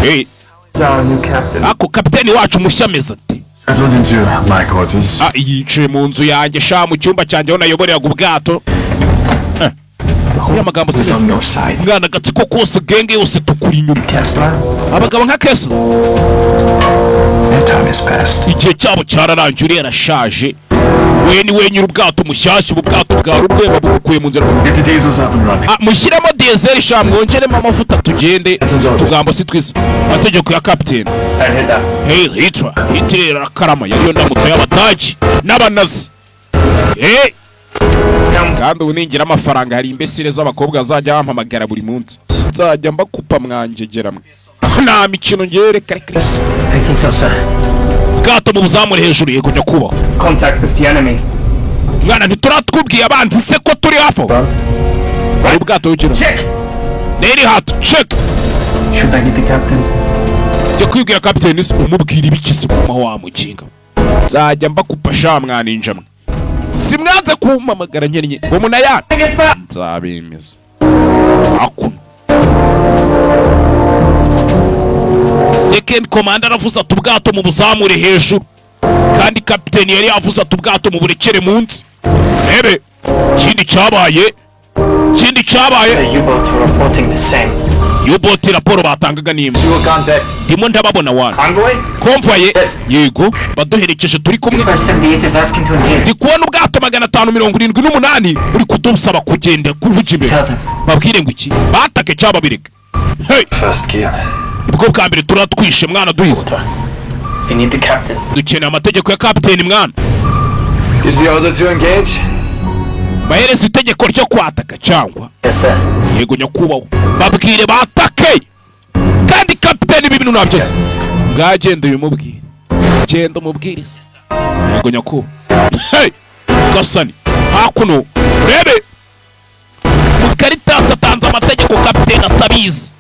Hey, Is our new captain. Ako kapiteni wacu mushya ameze ate? Settled into my quarters. Ah, yicaye mu nzu yanjye sha, mu cyumba cyanjye aho nayoboreraga ubwato. Eh, uriya magambo Who's si on your side? Mwana, agatsiko kose, gang yose, tukuri inyuma. Kessler? Abagabo nka Kessler. Their time is past. Igihe cyabo cyararangiye, uriya arashaje. We ni we nyiri ubwato mushyashya. Ubu bwato bwa rubwe babukuye mu nzira. Get the diesels up and running. Ah, mushyiremo diesel sha, mwongeremo amavuta tugende. Tugambo si twiza, amategeko ya kapiteni. And hit that. Hey Hitler, Hitler arakarama, yariyo ndamutso y'Abadagi n'Abanazi. Hey! Kandi ubu ningira amafaranga, hari imbesire z'abakobwa bazajya bampamagara buri munsi, nzajya mbakupa mwangegera mwe. Nta mikino ngewe, reka reka. I think so, sir. Ubwato mubuzamure hejuru. Yego nyakubahwa. Contact with the enemy. Mwana, ntituratwubwiye abanzi se ko turi hafi aho? Hari ubwato bugira. Check! Neri hatu check. Should I get the captain? Jya kwibwira kapiteni se, umubwira ibiki se? Kumaho wa mukinga, nzajya mbakupa sha mwaninja mwe. Simwanze kumpamagara nkennye ngo munayane, nzabemeza. Hakuno second commander aravuze ati ubwato mu buzamure hejuru, kandi kapiteni yari yavuze ati ubwato mu burekere munsi. Rebe ikindi cyabaye, ikindi cyabaye. The U-boats were reporting the same. U-boat raporo batangaga nimba. Contact. Ndimo ndababona wana. Convoy? Convoy? Yego, baduherekeje, turi kumwe. 578 is asking to engage. Ndi kubona ubwato 578 buri kudusaba kugenda kubuja imbere. Babwire ngo iki? Batake cyangwa babireke? Hey! First kill. Nibwo bwa mbere turatwishe mwana duhize. We need the captain. Dukeneye amategeko ya kapiteni mwana. Gives the order to engage? Bahereza itegeko ryo kwataka cyangwa? Yes, sir. Yego nyakubahwa, babwire batake. Kandi kapiteni ibi bintu ntabyo azi. Bwagenda ubimubwire, genda umubwirize. Yego nyakubahwa. Hey! Gasani, hakuno urebe Mukaritasi atanze amategeko, kapiteni atabizi.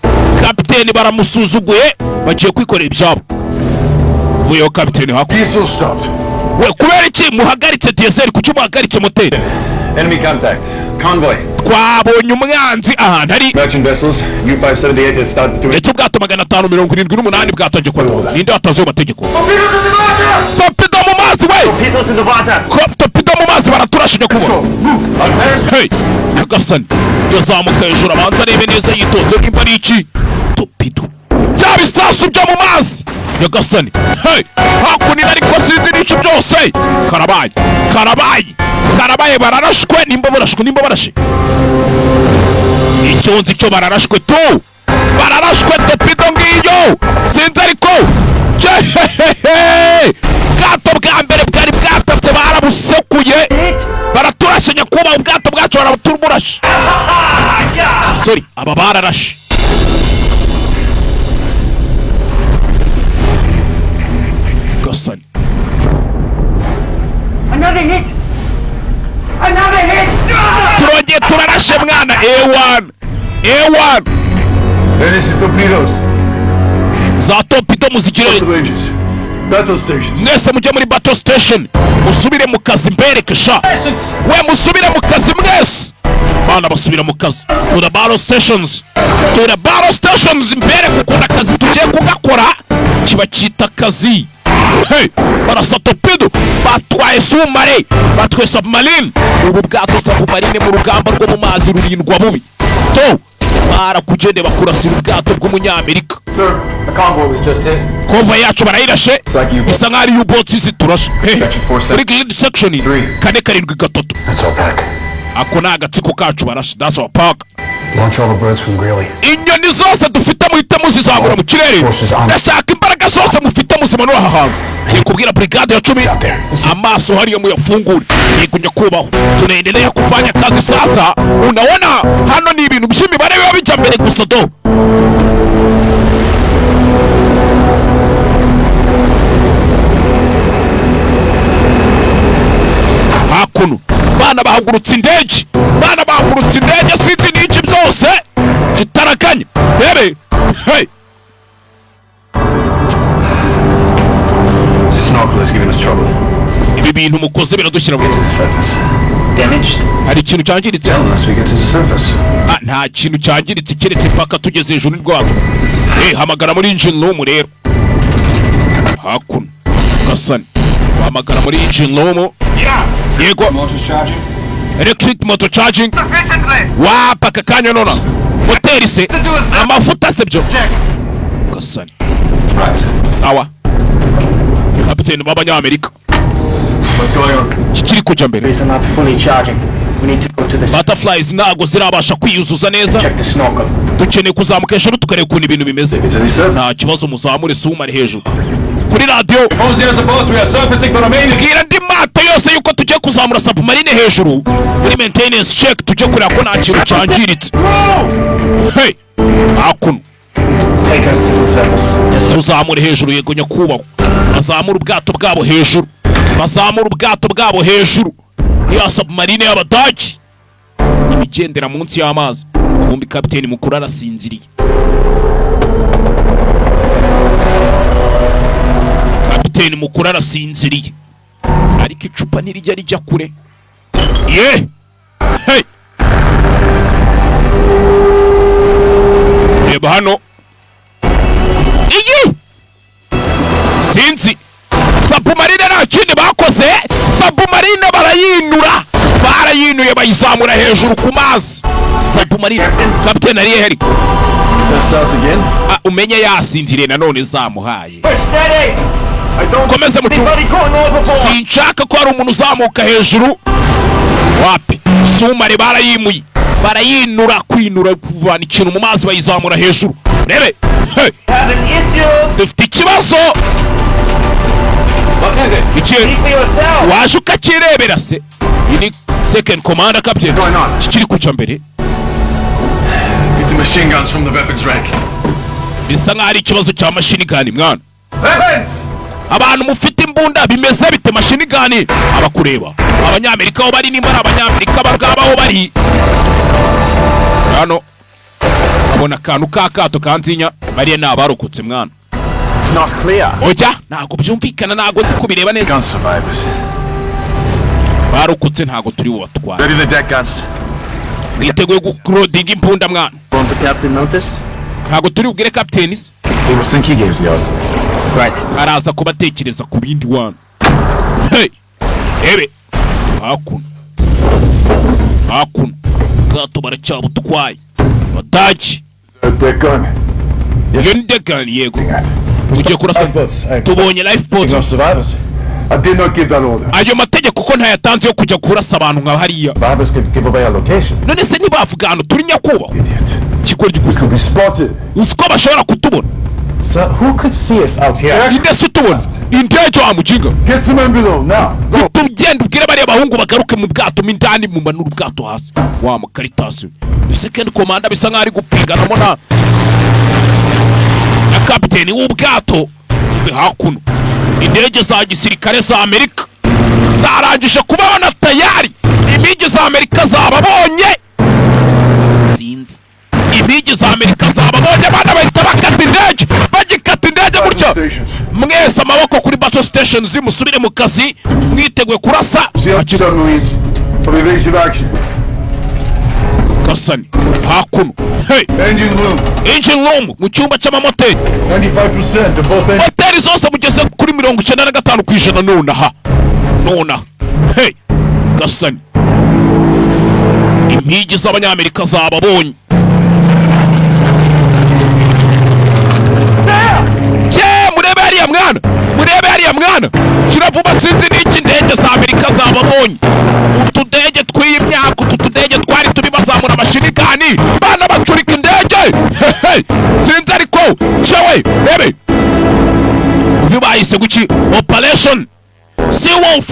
Kapiteni baramusuzuguye, bagiye kwikorera ibyabo. Vuyeho kapiteni hakuno. Diesel stopped. We, kubera iki muhagaritse diesel? Kuki muhagaritse moteri? Enemy contact. Convoy. Twabonye umwanzi ahantu ari. Merchant vessels. U-578 has started to... Ndetse ubwato 578 bwatangiye kuba. Ninde watanze ayo mategeko? Torpedo mu mazi we! Torpedoes in the water! Torpedo mu mazi, baraturashe nyakubahwa. Hey, nyagasani, yazamuka hejuru abanza arebe neza yitonze nimba ari iki. Torpedo, bya bisasu byo mu mazi, nyagasani. Hey, hakuno ariko sinzi n'iki byose. Karabaye, karabaye, karabaye, bararashwe. Nimba barashwe, nimba barashe, icyo nzi cyo bararashwe tu, bararashwe. Torpedo ngiyo, sinzi ariko Jehehehe! Ubwato bwa mbere bwari bwatatse barabusekuye, baraturashe nyakubahwa, ubwato bwacu barabuturumurashe. Sorry, aba bararashe. Gasani. Another hit! Another hit! Turongeye turarashe mwana. A1 A1. Finish torpedoes. Za torpedo muzigire. Ranges. Battle stations. Mwese mujye muri battle station, musubire mu kazi, mbereke sha. We, musubire mu kazi mwese. Bana basubira mu kazi. To the battle stations, to the battle stations, mbereke ukuntu akazi tugiye kugakora. Kiba cyita akazi. Hey, barasa torpedo, batwaye sumare, batwaye submarine. Ubu bwato submarine mu rugamba rwo mu mazi rurindwa bubi to. Barakugende bakurasira ubwato bw'Umunyamerika. Sir. A convoy was just hit. Convoy yacu barayirashe, bisa nkaho ari U-boats ziturashe. Hey, kuri grid section 473. That's our pack. Ako ni agatsiko kacu barashe. That's our pack. Launch all the birds from Greeley. Inyoni zose dufite muhite muzizamura mu kirere. Ndashaka imbaraga zose mufite muzimanura aha hantu. Ni kubwira brigade ya 10, amaso hariyo muyafungure. Yego nyakubahwa, tunaendelea kufanya kazi. Sasa unaona hano ni ibintu by'imibare biba bijya mbere gusa do. Hakuno bana bahagurutse indege, bana bahagurutse indege, sinzi n'iki byose kitarakanye. Rebe, hey. This snorkel is giving us trouble. Ibi bintu mukoze biradushyira mu Surface. Damaged? Hari ikintu cyangiritse? Unless we get to the surface. Ah, nta kintu cyangiritse keretse paka tugeze hejuru rwabyo. Eh, hamagara muri engine room rero. Hakuno gasani hamagara muri engine room. Yego. Motors charging. Electric motor charging wapa aka kanya nona. Moteri se amafuta se byo gasani. Sawa, kapiteni b'abanyamerika. What's going on? Kikiri kujya mbere. These are not fully charging. We need to go to the Butterflies ntabwo zirabasha kwiyuzuza neza. Check the snorkel. Dukeneye kuzamuka hejuru tukareba ukuntu ibintu bimeze. Nta kibazo, muzamure sumare hejuru kuri radiyo. Bwira andi mato yose yuko tugiye kuzamura submarine hejuru muri maintenance check, tujye kureba ko nta kintu cyangiritse. Hey, hakuno. Take us to the surface. Yes, sir. Tuzamure hejuru. Yego nyakubahwa. Bazamura ubwato bwabo hejuru, bazamura ubwato bwabo hejuru. Ya submarine y'Abadage ibigendera munsi y'amazi. Kumbi kapiteni mukuru arasinziriye. Kapiteni mukuru arasinziriye, ariko icupa ntirijya rijya kure ye. Hey, reba hano, iyi sinzi submarine nta kindi bakoze. Submarine barayinura, barayinuye bayizamura hejuru ku mazi. Submarine, kapiteni ariye heri. That starts again. Ah, umenye yasinziriye nanone zamuhaye. We're steady! I don't Komeze mu cyumba. anybody going overboard! Sinshaka ko hari umuntu uzamuka hejuru. Wapi, sumare barayimuye, barayinura, kwinura kuvana ikintu mu mazi bayizamura hejuru. Rebe, hey. Have an issue! Dufite ikibazo. What is it? Iki? Speak for yourself! Waje ukakirebera se. Iyi ni second commander captain. Kikiri kuca mbere. Get the machine guns from the weapons rack. Bisa nkaho ari ikibazo cya machine gun mwana. Weapons! Abantu mufite imbunda, bimeze bite? Machine gun abakureba Abanyamerika aho bari, nimba ari Abanyamerika abangaba aho bari hano, abona akantu k'akato kanzinya. Bariya ni abarokotse mwana. It's not clear. Ojya, ntabwo byumvikana, ntabwo ndi kubireba neza. Gun survivors. Barokotse, ntabwo turi bubatware. Ready the deck guns. Mwiteguye kurodinga imbunda mwana. Want the captain notice? Ntabwo turi bubwire kapiteni se. He will think he gave the order. Right. Araza kuba atekereza ku bindi wana. Hey, ebe hakuno, hakuno ubwato baracyabutwaye Abadage. Deck gun. Iyo ni deck gun. Yego, ugiye kurasa. Lifeboats. Tubonye lifeboat. No survivors. I did not give that order. Ayo mategeko ko ntayatanze yo kujya kurasa abantu nka hariya. Survivors could give away our location. None se ntibavuga ahantu turi nyakubahwa? Ikigoryi gusa. Could be spotted. Uzi ko bashobora kutubona? Sir, who could see us out here? Inde se utubona? Indege wa muginga. Get some men below now. Go. Tugenda ubwire bariya bahungu bagaruke mu bwato mo indani, mumanure ubwato hasi. Wa mukaritasi we, second commander bisa nkaho ari gupiganamo na kapiteni w'ubwato. Hakuno indege za gisirikare za Amerika zarangije kubabona tayari. Impigi za Amerika zababonye, sinzi, impigi za Amerika zababonye. Abana bahita bakata indege, bagikata indege gutyo. Mwese amaboko kuri battle stations, musubire mu kazi mwiteguye kurasa. Submarines for evasive action. Gasani, hakuno, hey. Engine room. Engine room, mu cyumba cy'amamoteri. 95% of both engines. Moteri zose mugeze kuri 95% nonaha, nonaha. Hey, gasani, impigi z'Abanyamerika zababonye. Yo cyewe, rebe uyu bahise guki, Operation Seawolf.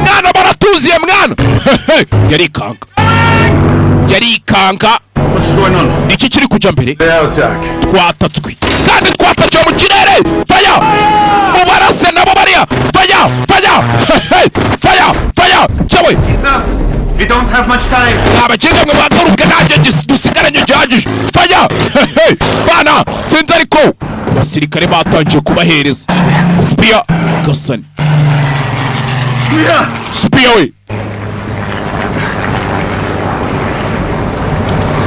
Mwana, baratuziye mwana. Yarikanga, yarikanga. What's going on? Iki kiri kujya mbere? Air attack. Twatatswe kandi twatakiwe mu kirere. Fire, mubarase nabo bariya. Fire, fire, fire, fire cyewe. We don't have much time. Abakene mwe bagaruke, nanjye dusigaranye gihagije. Fire bana, sinzi ariko abasirikare batangiye kubahereza spear gasani. Spear! Spear we,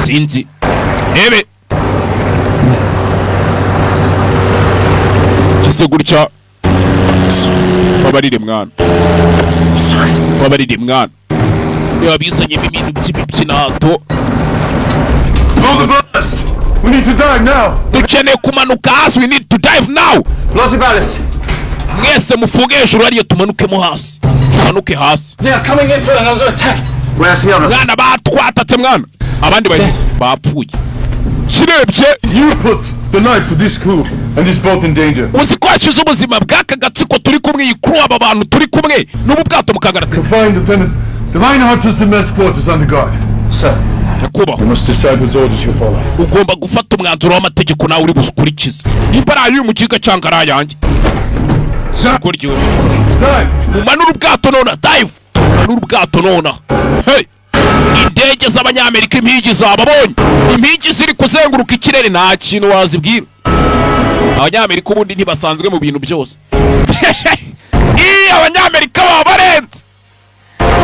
sinzi ebe kize gutya. Babarire mwana, babarire mwana, niba bizanyemo ibintu by'ibibyinato. Blow the blast! We need to dive now! Dukeneye kumanuka hasi. We need to dive now. Lost the ballast. Mwese mufunge hejuru hariya, tumanukemo hasi, tumanuke hasi. They are coming in for another attack. Where's the others? Mwana, batwatatse mwana, abandi bari bapfuye kirebye. You put the lives of this crew and this boat in danger. Uzi ko washyize ubuzima bw'aka gatsiko turi kumwe, iyi crew, aba bantu turi kumwe n'ubu bwato mukagarate. Find Lieutenant. The Reinhardt is in mess quarters under guard. Sir. Nyakubahwa. You must decide which orders you follow. Ugomba gufata umwanzuro w'amategeko nawe uri bukurikize, nimba ari ay'uyu mukiga cyangwa ari ayanjye. Kurya. Dive! Mumanure ubwato nona, dive, mumanure ubwato nona. Hey! Indege z'Abanyamerika, impigi zababonye, impigi ziri kuzenguruka ikirere, nta kintu wazibwira. Abanyamerika ubundi ntibasanzwe mu bintu byose. Ii, Abanyamerika baba barenze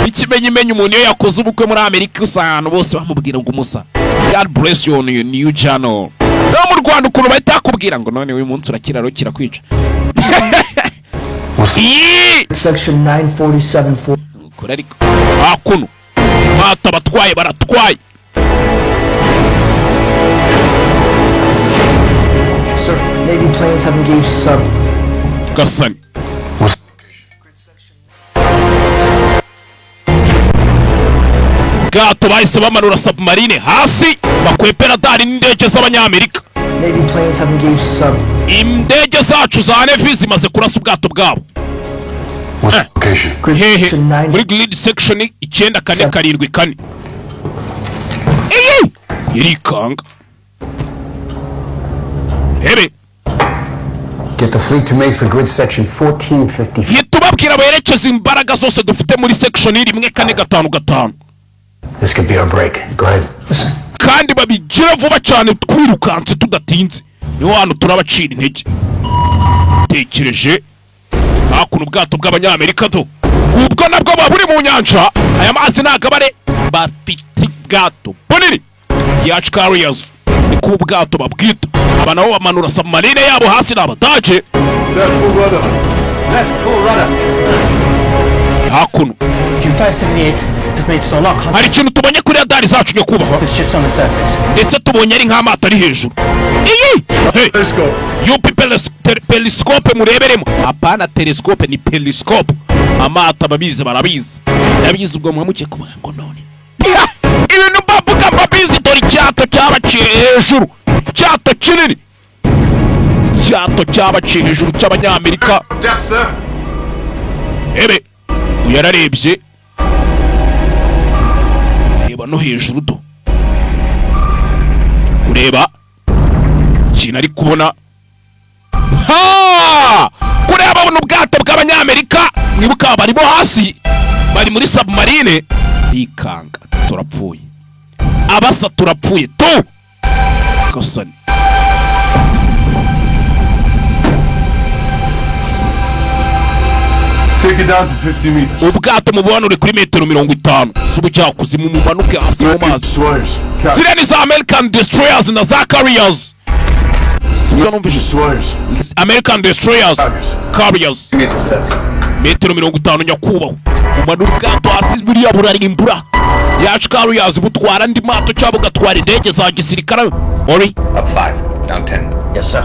ikimenyimenyi. Umuntu iyo yakoze ubukwe muri Amerika, usanga abantu bose bamubwira ngo umusa, "God bless you on your new channel." No mu Rwanda ukuntu bahita bakubwira ngo none uyu munsi urakiraro kirakwica. Ii! Section 947 Kure ariko hakuno bato abatwaye baratwaye. Sir, Navy planes have engaged the sub. Gasani. What's Bwato bahise bamanura submarine hasi, bakwepera radari n'indege z'Abanyamerika. Navy planes have engaged the sub. Indege zacu za Navy zimaze kurasa ubwato bwabo. What's the location? Grid Hehe? section 9 Muri grid section 9474. Iyi irikanga rebe. Get the fleet to make for grid section 1455. Hita ubabwira berekeza imbaraga zose dufite muri section 1455. This could be our break. Go ahead. Kandi babigire vuba cyane, twirukanse tudatinze, niho hantu turabacira intege. Tekereje hakuno ubwato bw'Abanyamerika do, ubwo nabwo buba buri mu nyanja. Aya mazi ntabwo aba ari, bafite ubwato bunini, yacht carriers niko ubu bwato babwita. Aba nabo bamanura submarine yabo hasi, ni Abadage. Left full rudder. Left full rudder. Hakuno. Q578 has made sonar contact Hari ikintu tubonye kuri radari zacu, nyakubahwa. with ships on the surface. Ndetse tubonye ari nk'amato ari hejuru iyi. Hey! Periscope. Yupi, periscope mureberemo, hapana telescope, ni periscope. Amato ababizi barabizi, ndabizi. Ubwo muba mugiye kuvuga ngo none ibintu mbavuga mbabizi. Dore icyato cyabaciye hejuru, icyato kinini, icyato cyabaciye hejuru cy'Abanyamerika. Depth, sir. Ebe uyu yararebye, reba no hejuru do, kureba ikintu ari kubona. Ha! Kureba buno ubwato bw'Abanyamerika, mwibuka barimo hasi, bari muri submarine. Bikanga, turapfuye abasa, turapfuye tu gasani. Take it down to 50 meters. Ubwato mubuhanure kuri metero 50 z'ubujyakuzimu, mumanuke hasi mu mazi. Destroyers. Captain. Ziriya ni za American destroyers na za carriers, sibyo numvise? Destroyers. American destroyers, carriers. Meters, sir. Metero 50, nyakubahwa. Umanura ubwato hasi, buriya burarimbura yacu carriers, butwara andi mato cyangwa bugatwara indege za gisirikare ori. Up 5, down 10. Yes, sir.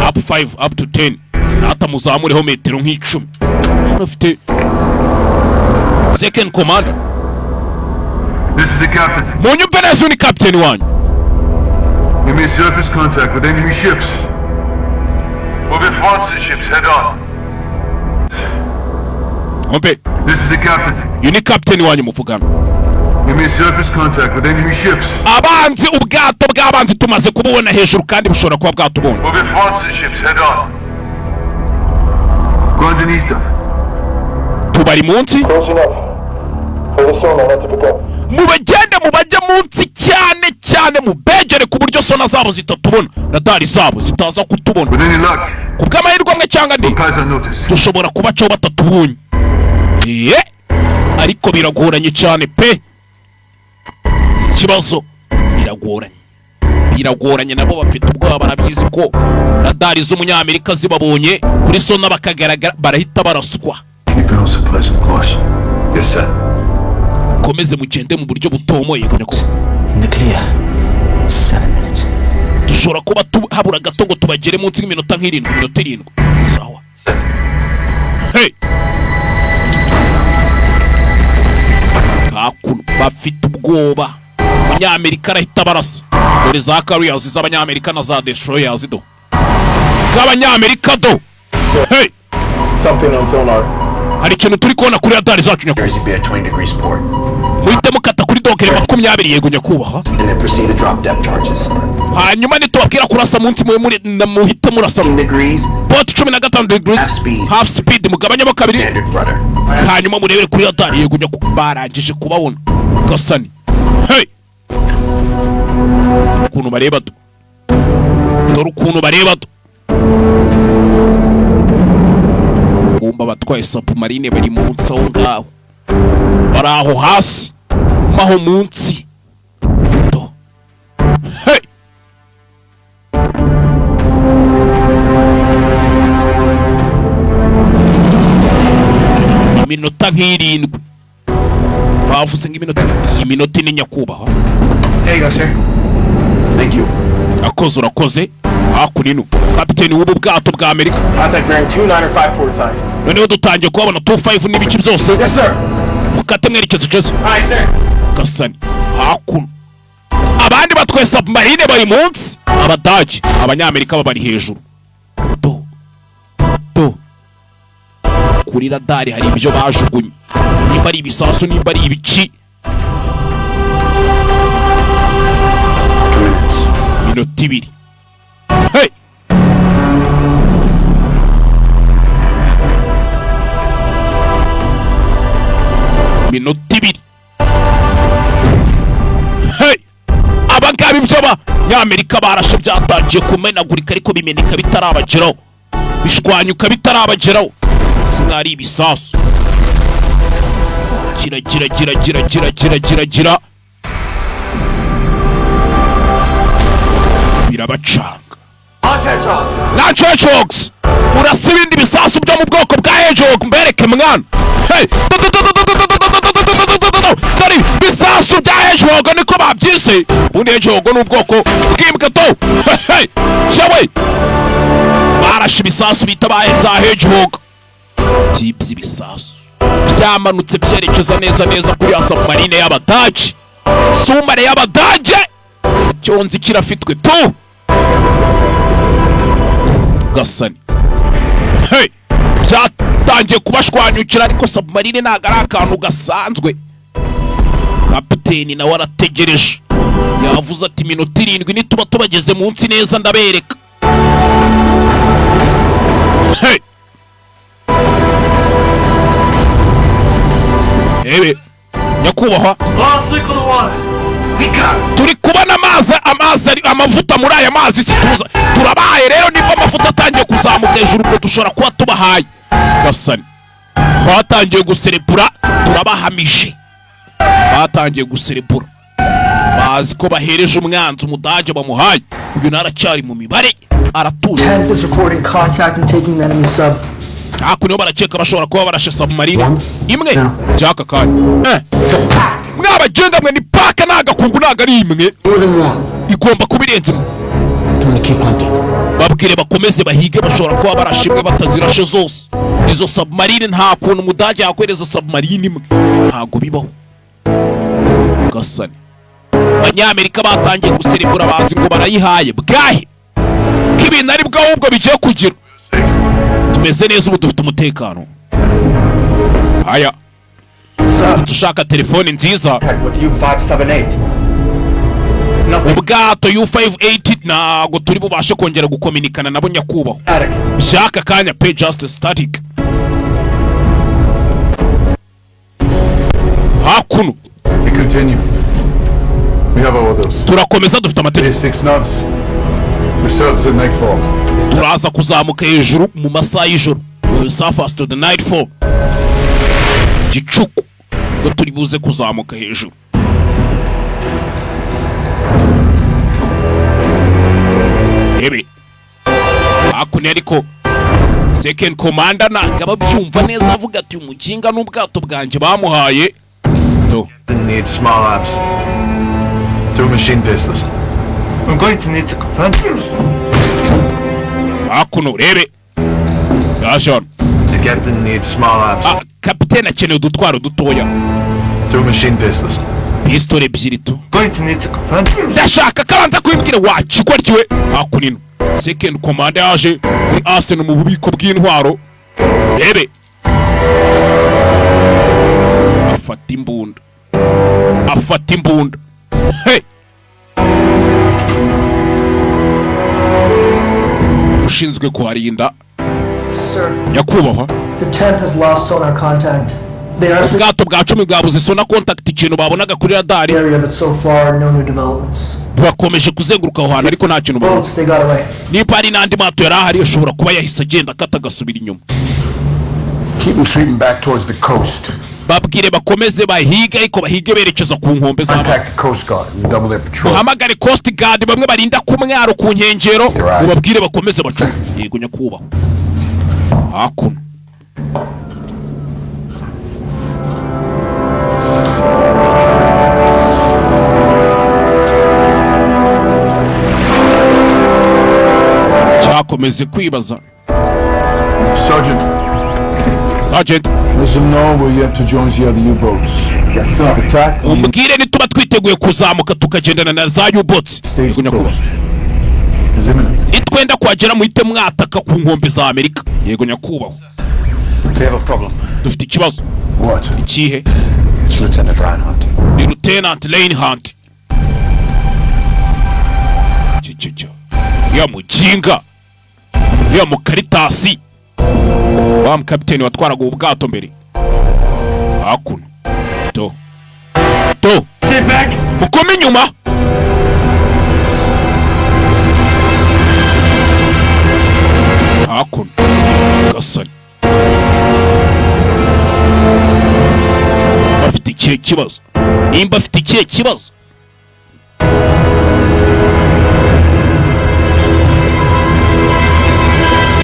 Up 5, up to 10. Nata muzamureho metero nk'icumi. Hano ufite second commander. This is the captain. Munyumve neza, uyu ni captain wanyu. We made surface contact with enemy ships. We'll be Francis ships head on. Hompe. This is the captain. Uyu ni kapiteni wanyu muvugana. We made surface contact with enemy ships. Abanzi, ubwato bw'abanzi tumaze kububona hejuru kandi bushobora kuba bwatubonye. We'll be Francis ships head on. Grundon Easter. Tubari munsi. Close enough. For the sonar not to pick up. Mubagende, mubajye munsi cyane cyane, mubegere ku buryo sonar zabo zitatubona, radari zabo zitaza kutubona. With any luck, Ku bw'amahirwe amwe cyangwa andi, pass unnoticed. dushobora kubacaho batatubonye. Ye, ariko biragoranye cyane pe. Ikibazo biragoranye, biragoranye. Nabo bafite ubwoba, barabizi ko radari z'umunyamerika zibabonye kuri sonar bakagaragara, barahita baraswa. Keep your own supplies of course. Yes, sir. Mukomeze mugende mu buryo butomoye nyakubahwa. In the clear. 7 minutes. Dushobora kuba habura gato ngo tubagere munsi y'iminota nk'irindwi, iminota 7. Sawa. Hey! Hakuno bafite ubwoba, Abanyamerika arahita barasa. Dore za carriers z'Abanyamerika na za destroyers do bw'Abanyamerika do. Hey! Something on sonar. Hari ikintu turi kubona kuri radari zacu, nyakubahwa. Jersey be at 20 degrees port. Muhite mukata kuri dogere 20. Yego nyakubahwa. And then proceed to drop depth charges. Hanyuma nitubabwira kurasa munsi muhe muri na muhite murasa. Degrees. Port 15 degrees. Half speed. Half speed, mugabanyemo kabiri. Standard rudder. Hanyuma murebere kuri radari. Yego nyakubahwa. Barangije kubabona gasani. Hey, ukuntu bareba do, dore ukuntu bareba do. Kumba abatwaye submarine bari munsi aho ngaho, bari aho hasi maho munsi do. Hey! Iminota nk'irindwi bavuze, nk'iminota, iminota 4 nyakubahwa. There you go, sir. Thank you. Akoze, urakoze. Hakuno ino kapiteni w'ubu bwato bwa Amerika. Contact bearing 295 port side. Noneho dutangiye kuhabona 25 n'ibice byose. Yes, sir. Mukate mwerekeza Jesu. Aye, sir. Gasani, hakuno abandi batwaye submarine bari munsi, Abadage, Abanyamerika babari hejuru do do. Kuri radari hari ibyo bajugunye, nimba ari ibisasu, nimba ari ibiki. 2 minutes. Minota 2. Hey! Minota 2. Hey! Abangaba ibyo Abanyamerika barashe byatangiye kumenagurika, ariko bimeneka bitarabageraho, bishwanyuka bitarabageraho. Sinari ibisasu. Gira gira gira gira gira gira gira gira, birabacanga. Launch Hedgehogs. Launch Hedgehogs! Urasa ibindi bisasu byo mu bwoko bwa Hedgehog mbereke mwana. Hey! Dore bisasu bya Hedgehog, niko babyise. Ubundi Hedgehog ni ubwoko bw'imbwa to. Hey! Cyewe! Barashe ibisasu bita ba za Hedgehog. Byibye ibisasu. Byamanutse byerekeza neza neza kuri ya submarine y'Abadage. Sumare y'Abadage! Cyonzi kirafitwe tu! Gasani, hey! Byatangiye kubashwanyukira, ariko submarine ntabwo ari akantu gasanzwe. Kapiteni nawe arategereje, yavuze ati iminota 7 nituba tubageze munsi neza ndabereka. Hey! Ebe nyakubahwa. Last lick on the water. We got it. Turi kubona amazi, amazi ari amavuta muri aya mazi. Si tuza turabaye rero, niba amavuta atangiye kuzamuka hejuru, ubwo dushobora kuba tubahaye. Gasani, batangiye guserebura, turabahamije. Batangiye guserebura, bazi ko bahereje umwanzi Umudage bamuhaye. Uyu nawe aracyari mu mibare, aratuje. 10th is recording contact and taking the enemy sub. Hakuno barakeka bashobora kuba barashe submarine imwe by'aka kanya. Mwabagenga mwe, ni paka, ni agakungu, ntabwo ari imwe, igomba kuba irenze imwe. Babwire bakomeze bahige, bashobora kuba barashe imwe, batazirashe zose izo submarine. Nta kuntu Umudage yakwereza submarine imwe, ntabwo bibaho. Gasani. Abanyamerika batangiye guserebura, bazi ngo barayihaye bwahe ko ibintu ari bwo ahubwo bigiye kugira. Tumeze neza ubu, dufite umutekano. Aya, uramutse ushaka telefone nziza. With U-578. Ubwato U58 ntabwo turi bubashe kongera gukominikana nabo, nyakubahwa, by'aka kanya pe, just static hakuno. We continue. We have our orders. Turakomeza, dufite amategeko. 6 knots. We surface at nightfall. Turaza kuzamuka hejuru mu masaha y'ijoro. We will surface to the nightfall, gicuku ubwo turi buze kuzamuka hejuru. Ebe hakuno, ariko second commander ntabwo aba abyumva neza, avuga ati umukinga n'ubwato bwanjye bamuhaye. To. Didn't need small arms. Two machine pistols. I'm going to need to confront Hakuno urebe, yaje hano. The captain needs small arms. Ah, kapitene akeneye udutwaro dutoya. Two machine pistols. Pisitole ebyiri tu. Going to need to confront. Ndashaka ko abanza kubimbwira wa kigoryiwe. Hakuno second commander yaje kuri arsenal, mu bubiko bw'intwaro, rebe, afata imbunda, afata imbunda. Hey! Ushinzwe kuharinda. Sir, Nyakubahwa. the 10th has lost sonar contact. They are Ubwato bwa 10 bwabuze sonar contact, ikintu babonaga kuri radari. area, but so far no new developments. Bakomeje kuzenguruka aho hantu, ariko nta kintu babona. Boats, they got away. Niba hari n'andi mato yari ahari, ashobora kuba yahise agenda akata agasubira inyuma. Keep them sweeping back towards the coast. Babwire bakomeze bahige, ariko bahige berekeza ku nkombe z'amazi. Contact the Coast Guard and double their patrol. Muhamagare Coast Guard, bamwe barinda ku mwaro ku nkengero, mubabwire bakomeze bacuke. Yego nyakubahwa. Hakuno cyakomeze kwibaza. Sergeant. Sergeant. Let them know we're yet to join the other U-boats. Yes, sir. Attack. Umbwire nituba twiteguye kuzamuka tukagendana na za U-boats. Yego nyakubahwa. Is imminent. Nitwenda kuhagera muhite mwataka ku nkombe za Amerika. Yego nyakubahwa. We have a problem. Dufite ikibazo. What? Ikihe? It's Lieutenant Reinhardt. Ni Lieutenant Reinhardt. Cyo cyo ya muginga ya mukaritasi wa mukapiteni watwaraga ubu bwato mbere. Hakuno to to. Stay back! Mukome inyuma. Hakuno gasani bafite ikihe kibazo? Nimba afite ikihe kibazo?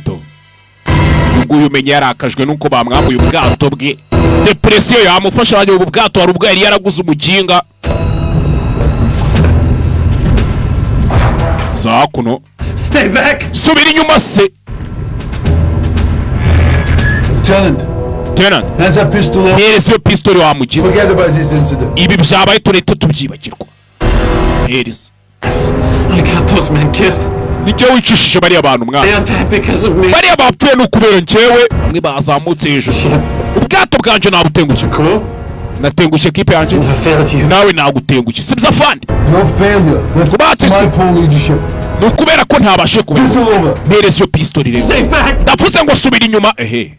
To. Nguyu umenya yarakajwe nuko bamwambuye ubwato bwe, depression yamufasha. Wagira ubu bwato hari ubwo yari yaraguze umuginga za hakuno. Stay back! Subira inyuma se. Lieutenant. Lieutenant. Has that pistol. Hereza iyo pistori wa muginga. Forget about this incident. Ibi byabaye turahita tubyibagirwa, hereza. I got those men killed. Nijye wicishije bariya bantu, mwana. They are dead because of me. Bariya bapfuye ni ukubera njyewe. Bamwe bazamutse hejuru, ubwato bwanjye nabutengushye, natengushye kipe yanjye, nawe nagutengushye, sibyo afande? Your failure. Kubatsinzwe My poor leadership. Ni ukubera ko ntabashe kubikora. Pistol over. Mpereza iyo pistori rero. Stay back! Ndavuze ngo subira inyuma. Ehe,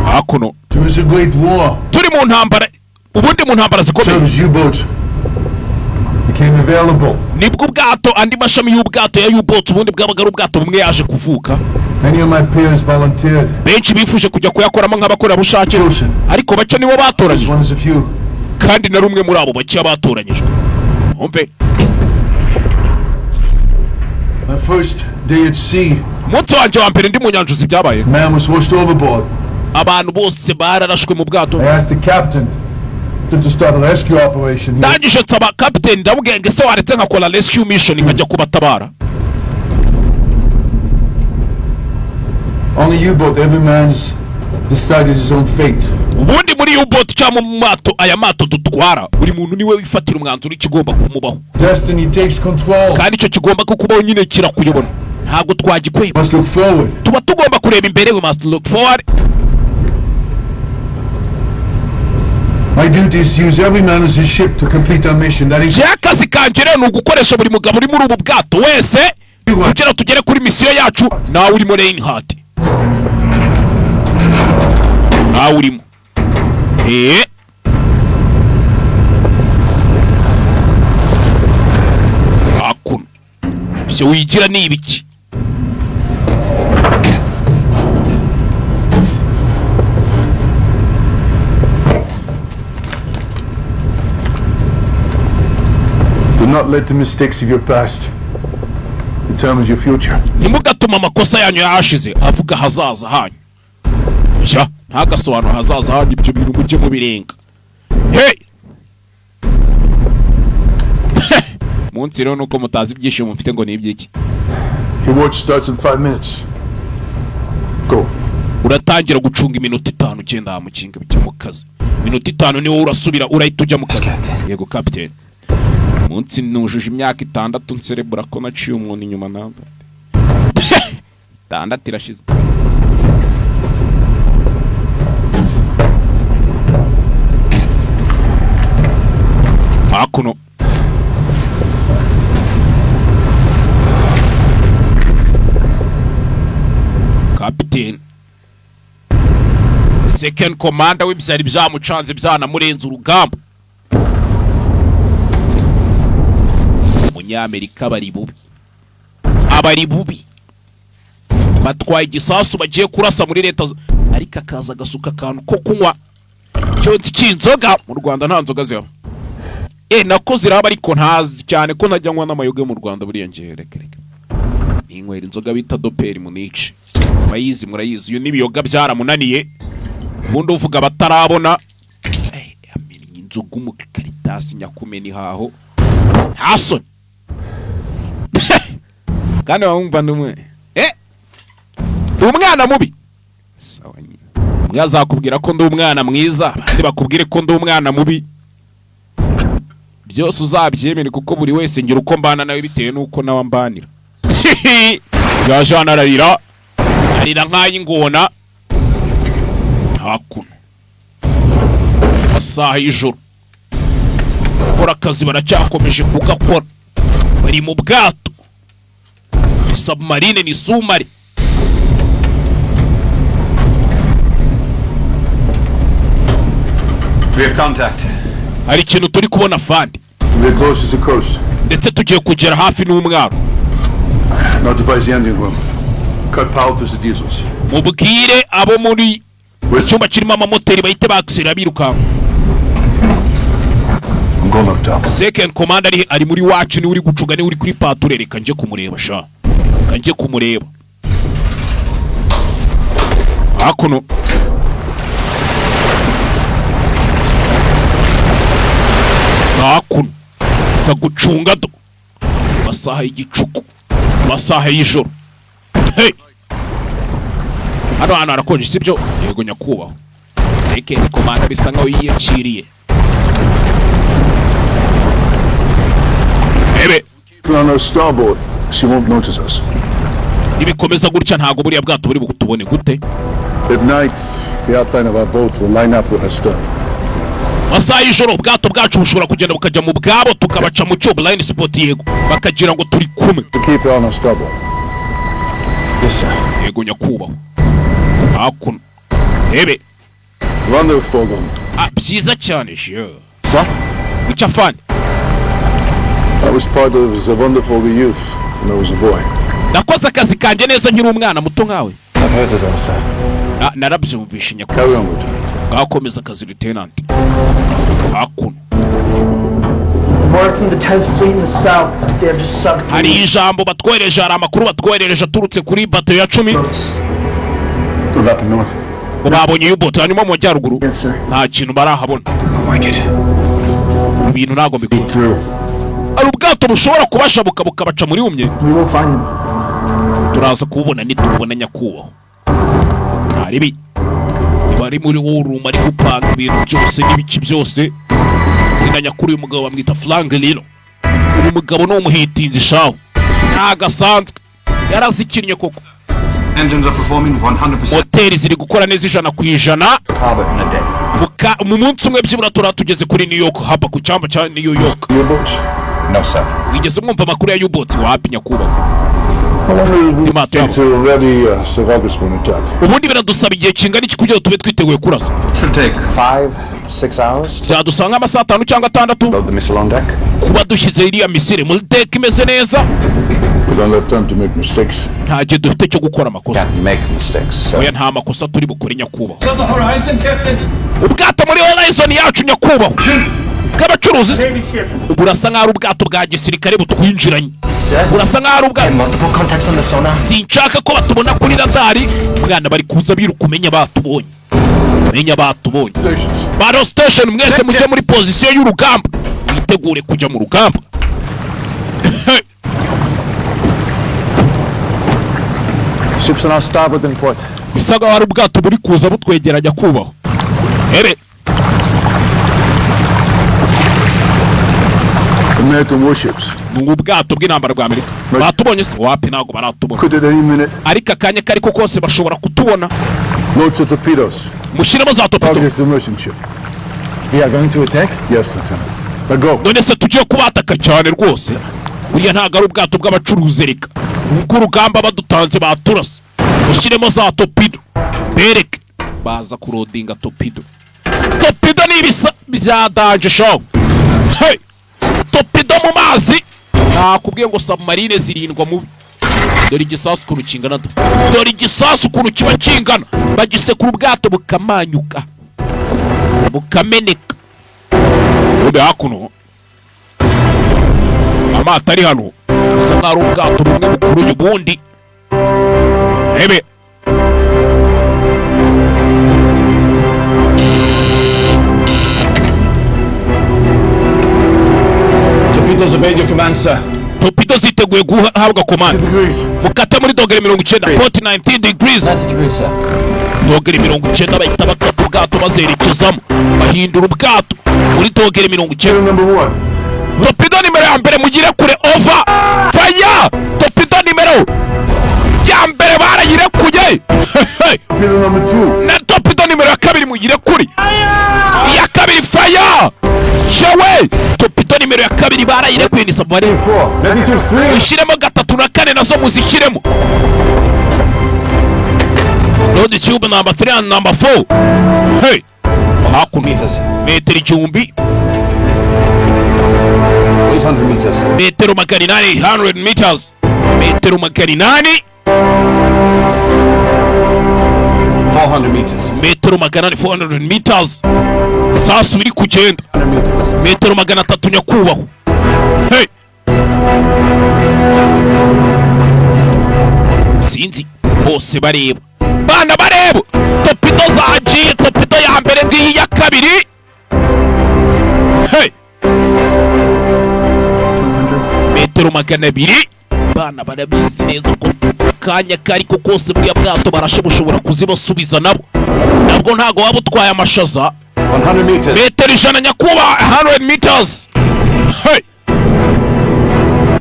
hakuno. There was a great war. Turi mu ntambara, ubundi mu ntambara zikomeye Service U-boats became available. nibwo ubwato, andi mashami y'ubwato ya U-boats, ubundi bwabaga ari ubwato bumwe, yaje kuvuka. Many of my peers volunteered. Benshi bifuje kujya kuyakoramo nk'abakorerabushake, ariko bake nibo batoranyijwe. One of the few. Kandi na rumwe muri abo bake batoranyijwe, umve. My first day at sea, Umunsi wanjye wa mbere ndi mu nyanja, uzi ibyabaye? Man was washed overboard. Abantu bose bararashwe mu bwato. I asked the captain to start a rescue operation. He Ndangije nsaba kapiteni, ndamubwira ngo ese waretse nkakora rescue mission, nkajya kubatabara? On the U-boat, every man's decided his own fate. Ubundi muri U-boat cyangwa mu mato, aya mato dutwara, buri muntu niwe wifatira umwanzuro w'ikigomba kumubaho. Destiny takes control. Kandi icyo kigomba kukubaho nyine kirakuyobora, ntabwo twagikweba. Must look forward. Tuba tugomba kureba imbere, we must look forward. My duty is to use every man as his ship to complete our mission. That is Njyewe akazi kanjye rero ni ugukoresha buri mugabo uri muri ubu bwato wese kugira tugere kuri misiyo yacu. Nawe urimo, Reinhardt, nawe urimo. Hakuno ibyo wigira ni ibiki? Do not let the mistakes of your past determine your future. Ntimugatuma amakosa yanyu yahashize avuga ahazaza hanyu. Jya ntagasobanure ahazaza hanyu, ibyo bintu mujye mubirenga. Hey, munsi rero nuko mutazi ibyishimo mufite ngo ni iby'iki. Your watch starts in 5 minutes. Go. Uratangira gucunga iminota 5. Ugenda mukinga bijya mu kazi, iminota 5 niwo urasubira, urahita ujya mu kazi. Yego kapiteni. Munsi nujuje imyaka 6 nserebura ko naciye umuntu inyuma namba 6 irashize. Hakuno kapiteni, second commander we byari byamucanze, byanamurenze urugamba. Umunyamerika bari bubi, abari bubi, batwaye igisasu bagiye kurasa muri leta ariko akaza agasuka akantu ko kunywa cyonsi cy'inzoga. Mu Rwanda nta nzoga zihaba, nako ziraba ariko ntazi cyane ko ntajya nywa n'amayoga yo mu Rwanda. Buriya ngiye reka reka ninywera inzoga bita doperi munice, murayizi, murayizi. Iyo n'ibiyoga byaramunaniye. Ubundi uvuga batarabona amennye inzoga umukaritasi nyakumena ihaho, nta soni. Kandi wumva ndi umwe, ndi umwana mubi. Sawa nyine, umwe azakubwira ko ndi umwana mwiza, abandi bakubwire ko ndi umwana mubi. Byose uzabyemere kuko buri wese ngira uko mbana nawe bitewe n'uko nawe ambanira. Yaje hano ararira, arira nk'ay'ingona. Hakuno amasaha y'ijoro, gukora akazi baracyakomeje kugakora, bari mu bwato, ni submarine, ni sumari. We have contact. Hari ikintu turi kubona fandi. We're close to the coast. Ndetse tugiye kugera hafi n'umwaro. Notify the engine room. Cut power to the diesels. Mubwire abo muri icyumba kirimo amamoteri bahite bakisera birukanka. I'm going up top. Second commander ari muri wacu, niwe uri gucunga, niwe uri kuri pature. Reka njye kumureba sha, reka njye kumureba hakuno. Saa kuno sa gucunga do amasaha y'igicuku, amasaha y'ijoro. Hey! Hano hantu harakonje, sibyo? Yego nyakubahwa. Second commander bisa nkaho yiyakiriye ebe. Keep her on our starboard. She won't notice us. Nibikomeza gutya ntabwo buriya bwato buri butubone gute. At night, the outline of our boat will line up with her stern. Masaha y'ijoro ubwato bwacu bushobora kugenda bukajya mu bwabo, tukabaca mu cyo blind spot, yego, bakagira ngo turi kumwe. To keep her on our starboard. Yes, sir. Yego nyakubahwa. Hakuno ebe. Run the foghorn. Ah, byiza cyane je. Sir? Icyo afande. I was part of the wonderful youth when I was a boy. Nakoze akazi kanjye neza nkiri umwana muto nkawe. I've heard it all, sir. Narabyumvishe nyakubahwa. Carry on, Lieutenant. Ngakomeza akazi, lieutenant. Hakuno Word from the 10th Fleet in the south. They have just sunk hari ijambo batwohereje, hari amakuru batwoherereje aturutse kuri bato ya 10. What about the north? Ngo babonye U-boat. Hanyuma mu majyaruguru nta kintu barahabona. Ibintu ntabwo mbikunda. Hari ubwato bushobora kubashabuka bukabaca muri umye. We will find them. Turaza kububona nitubona nyakubahwa. Ntaribi. Bari muri war room, ari gupanga ibintu byose n'ibiki byose. Izina nyakuri uyu mugabo bamwita Frank Lilo. Uyu mugabo ni umuhitinzi shawe, ntago asanzwe, yarazikinnye koko. Engines are performing 100%. Moteri ziri gukora neza 100%. Harbor in a day. Mu munsi umwe byibura turaba tugeze kuri New York Harbor, ku cyambu cya New York. U-boats? No, sir. Wigeze mwumva amakuru ya U-boats? Wapi nyakubahwa. How long will it Mato take to ready Saragas for an attack? Ubundi biradusaba igihe kingana iki kugira ngo tube twiteguye kurasa? Should take 5, 6 hours. Byadusaba nk'amasaha 5 cyangwa 6. Load the missile on deck. Kuba dushyize iriya missile muri deck imeze neza. We don't have time to make mistakes. Nta gihe dufite cyo gukora amakosa. Can't make mistakes, sir. Oya, nta makosa turi bukore nyakubahwa. It's on the horizon, Captain. Ubwato muri horizon yacu nyakubahwa, bw'abacuruzi se? Navy ships. Burasa nk'aho ari ubwato bwa gisirikare butwinjiranye, burasa nk'aho ari ubwato. Multiple contacts on the sonar. Sinshaka ko batubona kuri radari mwana. Bari kuza biruka, umenya batubonye, umenya batubonye. Stations. Battle station, mwese mujye muri position y'urugamba, mwitegure kujya mu rugamba. Ships on our starboard and port. Bisa nkaho hari ubwato buri kuza butwegera nyakubahwa, ere. American warships. Ni ubwato bw'intambara bwa Amerika. Batubonye se? Wapi, ntabwo baratubona. Could at any minute. Ariko akanya kari ko kose bashobora kutubona. Loads of torpedoes. Mushyiremo za torpedo. Target the merchant ship. We are going to attack? Yes, Lieutenant. Now go. None se tugiye kubataka? Cyane rwose, buriya ntabwo ari ubwato bw'abacuruzi, reka ubwo urugamba badutanze baturasa. Mushyiremo za torpedo bereke baza kurodinga torpedo. Torpedo ni ibisa bya danger show. Hey! Torpedo mu mazi, nakubwiye ngo submarine zirindwa mubi. Dore igisasu ukuntu kingana, dore igisasu ukuntu kiba kingana, bagisekura ubwato bukamanyuka bukameneka. Ubundi hakuno amato ari hano bisa nkaho ari ubwato bumwe bukuruye ubundi. Ebe. Torpedoes obeyed your command, sir. Torpedo ziteguye guhabwa command. Mukate muri dogere 90, port 19 degrees. 90 degrees, sir. Dogere 90, bahita bakata ubwato bazerekezamo, bahindura ubwato muri dogere 90. Number one. Torpedo nimero ya mbere mugire kure, over, fire! Torpedo nimero ya mbere barayirekuye. Torpedo number two. Na torpedo nimero ya kabiri mugire kuri iya kabiri, fire! Shewe, torpedo nimero ya kabiri barayirekuye, ni submarine. Four. Latitude three. Ushyiremo gatatu na kane nazo muzishyiremo. Load tube number 3 and number 4. Hey, hakuno metero 1000. 800 meters. Metero 800, 100 meters, metero 800. 400 meters. Metero 400, 400 meters, sasu biri kugenda. 100 meters. Metero 300 nyakubahwa. Hey, sinzi bose bareba, bana bareba torpedo zagiye. Torpedo ya mbere ngiyi, ya kabiri. Hey, metero 200. Bana barabizi neza ko kanya kari ko kose buriya bwato barashe bushobora kuzibasubiza nabo. Nabwo ntago waba utwaye amashaza. 100 meters. Metero 100 nyakubahwa, 100 meters. Hey!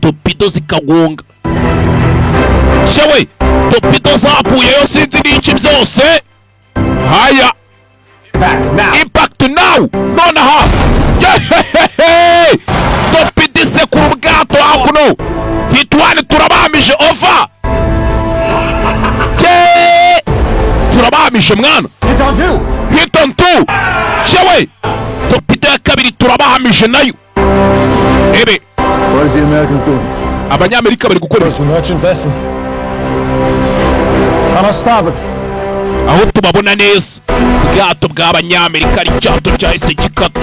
Torpedo zikagonga shewe, torpedo zapfuyeyo, sinzi n'iki byose. Haya. Impact now. Impact now, nonaha. Yehehehe! Torpedo isekura ubwato hakuno. Hit one, turabamije, over. Ye! Turabamije mwana. Hit on two. Hit on two. Shewe, torpedo ya kabiri turabahamije nayo, ebe. What is the Americans doing? Abanyamerika bari gukora It's a merchant vessel. On our starboard. aho tubabona neza, ubwato bw'abanyamerika ari icyato cyahise gikata.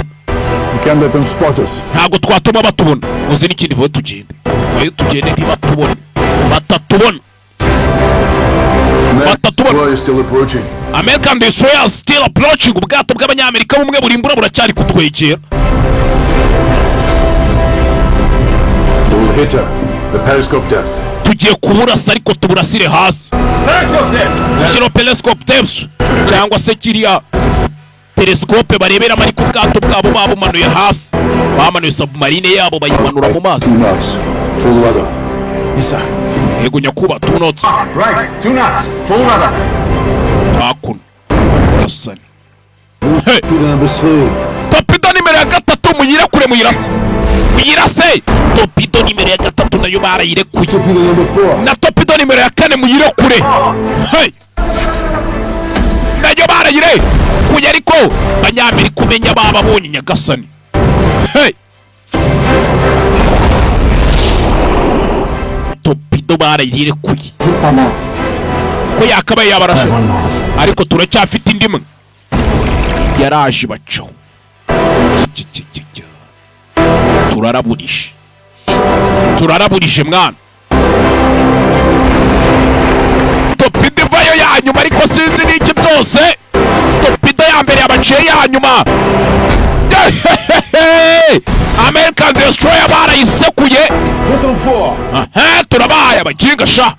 We can't let them spot us. Ntabwo twatuma batubona. Uzi n'ikindi? Vuba tugende, vayo tugende, ntibatubone, batatubona. Batatubona. Destroyer is still approaching. American destroyer still approaching. Ubwato bw'abanyamerika bumwe burimbura buracyari kutwegera. We will hit her. The periscope depth. Tugiye kuburasa, ariko tuburasire hasi. Ushyiraho periscope depth cyangwa se kiriya telescope bareberamo, ariko ubwato bwabo babumanuye hasi, bamanuye submarine yabo bayimanura mu mazi. 2 knots. Full rudder. Yes, sir. Yego nyakubahwa, 2 knots. Right, 2 knots. Full rudder. Hakuno gasani. Hey! Torpedo number 3. Torpedo nimero ya 3 muyirekure, muyirase, muyirase. Torpedo nimero ya 3 nayo barayirekuye. Torpedo number 4. Na torpedo nimero ya 4 muyirekure. Hey! Nayo barayirekuye, ariko Banyamerika umenya bababonye nyagasani. Hey! Torpedo barayirekuye ko yakabaye yabarashe, ariko turacyafite indi imwe yaraje bacaho. Turaraburije, turaraburije mwana. Torpedo ivayo ya nyuma, ariko sinzi n'iki byose. Torpedo ya mbere yabaciye, ya nyuma. American Destroyer barayisekuye. Put on 4. Aha turabaye abakinga sha.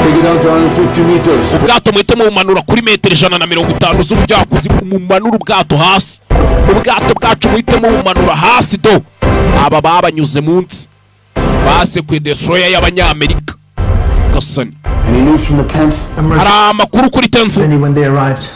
Take it down to 150 meters. Ubwato muhite mubumanura kuri metero 150 z'ubujyakuzimu, mumanura ubwato hasi. Ubwato bwacu muhite mubumanura hasi do. Aba babanyuze munsi, basekuye destroyer y'Abanyamerika gasani. Any news from the 10th? Hari amakuru kuri 10th? Any when they arrived.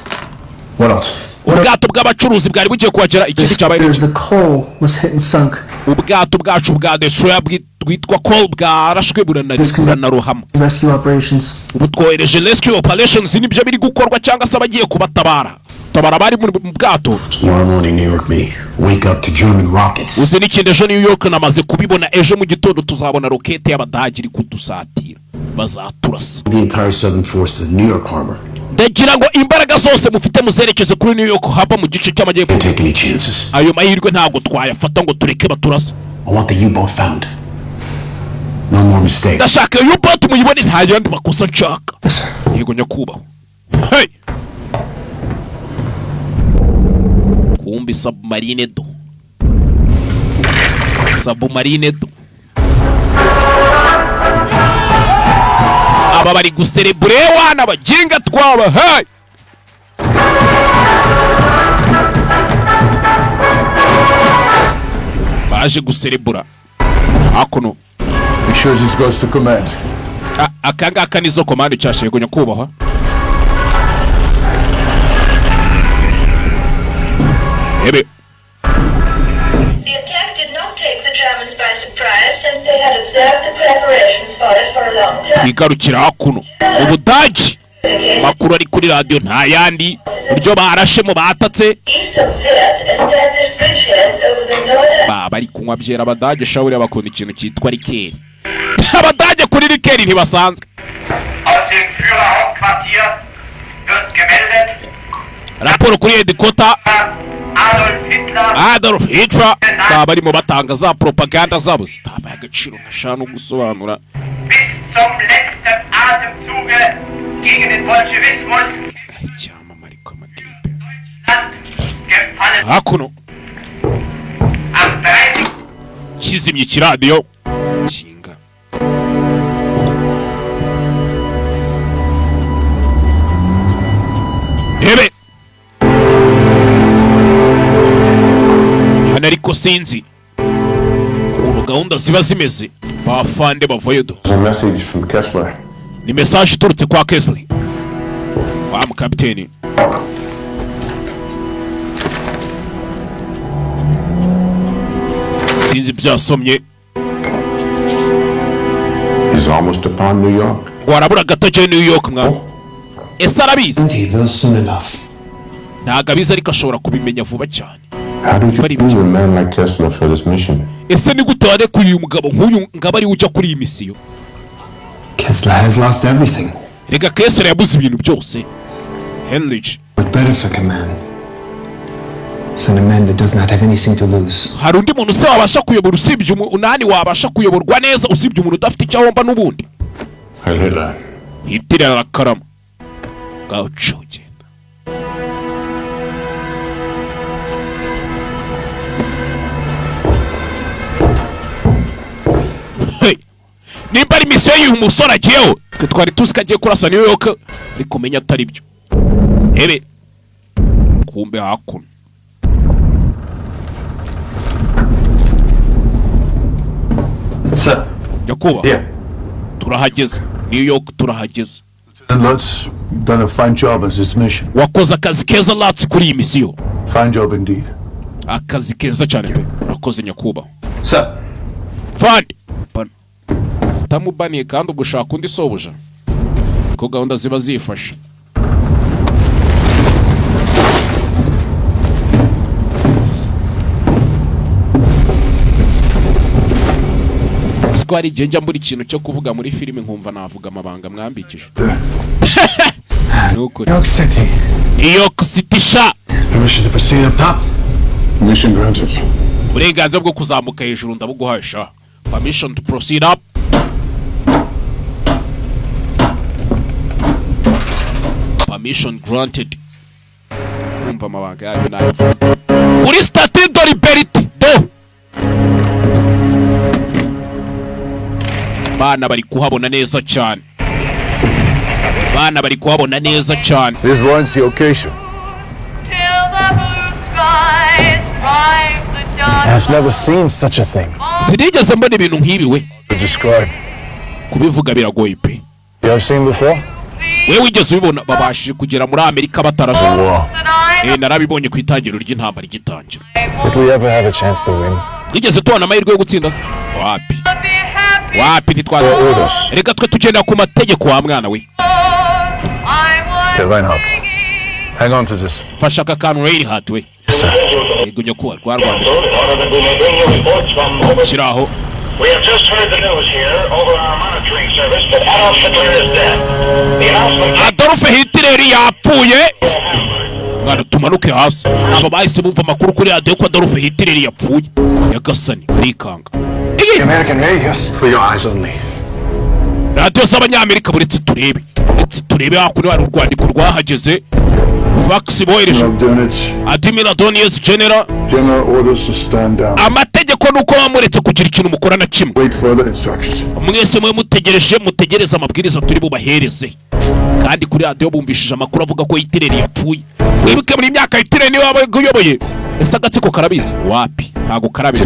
What else? Ubwato bw'abacuruzi bwari bugiye kuhagera, ikindi cyabaye? There's the Cole was hit and sunk. Ubwato bwacu bwa destroyer bwitwa Cole bwarashwe buranarohama. Rescue operations. Ubu twohereje rescue operations, nibyo biri gukorwa, cyangwa se abagiye kubatabara, tabara abari mu bwato. Tomorrow morning, New York me. Wake up to German rockets. Uzi n'ikindi? Ejo New York namaze kubibona, ejo mu gitondo tuzabona rokete y'Abadage iri kudusatira, bazaturasa. The entire Southern Force to the New York harbor. Ndagira ngo imbaraga zose mufite muzerekeze kuri New York Harbor mu gice cy'amajyepfo. Can't take any chances. Ayo mahirwe ntabwo twayafata ngo tureke baturasa. I want the U-boat found. No more mistakes. Ndashaka iyo U-boat muyibone, nta yandi makosa nshaka. Yego nyakubahwa. Hey! Kumbi submarine do, submarine do. Aba bari guserebure wana bajinga twaba. Hey! Baje guserebura hakuno. Make sure this goes to command. Aka ngaka nizo command cyashe. Yego nyakubahwa. Ebe. The attack did not take the Germans by surprise, since they had observed the preparations for it for a long time. Twigarukira hakuno mu Budage, makuru ari kuri radiyo nta yandi, buryo barashemo batatse. East of Weert established bridgeheads over the northern Ba bari kunywa byera Abadage shawuri, bakunda ikintu cyitwa liqueur. Abadage kuri liqueur ntibasanzwe. Aus dem Führerhauptquartier wird gemeldet, Raporo kuri headquarter. Adolf Hitler Adolf Hitler, baba barimo batanga za propaganda zabo zitabaye agaciro, ntashaka no gusobanura. Bis zum letzten Atemzuge gegen den Bolschewismus Icyamamare kw'amagiripe. Land gefallen. Hakuno Am 30. Kizimye ikiradiyo kinga. Rebe hano, ariko sinzi ukuntu gahunda ziba zimeze, bafande bavayo do. There's a message from Kessler. Ni message iturutse kwa Kessler, wa mukapiteni. Sinzi ibyo yasomye. He's almost upon New York. Ngo arabura gato ajyayo New York mwa. Ese arabizi? He will soon enough. Ntabwo abizi, ariko ashobora kubimenya vuba cyane. How did you choose a man like Kessler for this mission? Ese ni gute warekuye uyu mugabo nk'uyu ngabo ariwe ujya kuri iyi misiyo? Kessler has lost everything. Rega Kessler yabuze ibintu byose, Henrich. What better for command? Send a man that does not have anything to lose. Hari undi muntu se wabasha kuyobora usibye umunani, wabasha kuyoborwa neza usibye umuntu udafite icyo ahomba n'ubundi? Heil Hitler. Hitler arakarama. Ngaho ca ugenda. Hey! Nimba ari misiyo. Mission y'uyu musore agiyeho, twe twari tuzi ko agiye kurasa New York, ariko menya atari byo. Ebe kumbe hakuno. Sir. Nyakubahwa, turahageze. New York turahageze. Lieutenant Lutz, you've done a fine job on this mission. Wakoze akazi keza, Lutz, kuri iyi misiyo. Fine job indeed. Akazi keza cyane pe, urakoze nyakubahwa. Sir. Fandi bano utamubaniye kandi ugushaka undi sobuja ko gahunda ziba zifashe. Uzi ko hari igihe njya mbura ikintu cyo kuvuga muri filime, nkumva navuga amabanga mwambikije? Ni ukuri. New York City. New York City sha. Permission to proceed up top? Mission granted. Uburenganzira bwo kuzamuka hejuru ndabuguhaye sha. Permission to proceed up. Permission granted. Kumva amabanga yayo nayo kuri Statue de Liberté do bana bari kuhabona neza cyane, bana bari kuhabona neza cyane. This warrants the occasion. I've never seen such a thing. Sinigeze mbona ibintu nk'ibi we. To describe. Kubivuga biragoye pe. You have seen before? Wewe wigeze ubibona? Babashije kugera muri Amerika batarashe. Narabibonye ku itangiriro ry'intambara igitangira. Did we ever have a chance to win? Twigeze tubona amahirwe yo gutsinda se? Wapi, wapi, ntitwazi. Orders. Reka twe tugenda ku mategeko wa mwana we. Okay, Reinhardt. Hang on to this. Fasha aka kantu, Reinhardt we. Yego nyakubahwa, rwa Rwanda shyiraho. We have just heard the news here over our monitoring service that Adolf Hitler is dead. The announcement Adolf Hitler yapfuye. Mwana, tumanuke hasi. Aba bahise bumva amakuru kuri radiyo ko Adolf Hitler yapfuye. Nyagasani, barikanga. American radios. For your eyes only. Radiyo z'Abanyamerika, buretse turebe, uretse turebe. Hakuno hari urwandiko rwahageze, fax bohereje. Dönitz, Admiral Donius General. General orders to stand down. Amategeko ni uko bamuretse kugira ikintu mukora na kimwe. Wait further instructions. Mwese mwe mutegereje, mutegereze amabwiriza turi bubahereze. Kandi kuri radiyo bumvishije amakuru avuga ko Hitler yapfuye. Wibuke muri myaka Hitler niwe wabaga uyoboye. Ese agatsiko karabizi? Wapi, ntabwo karabizi.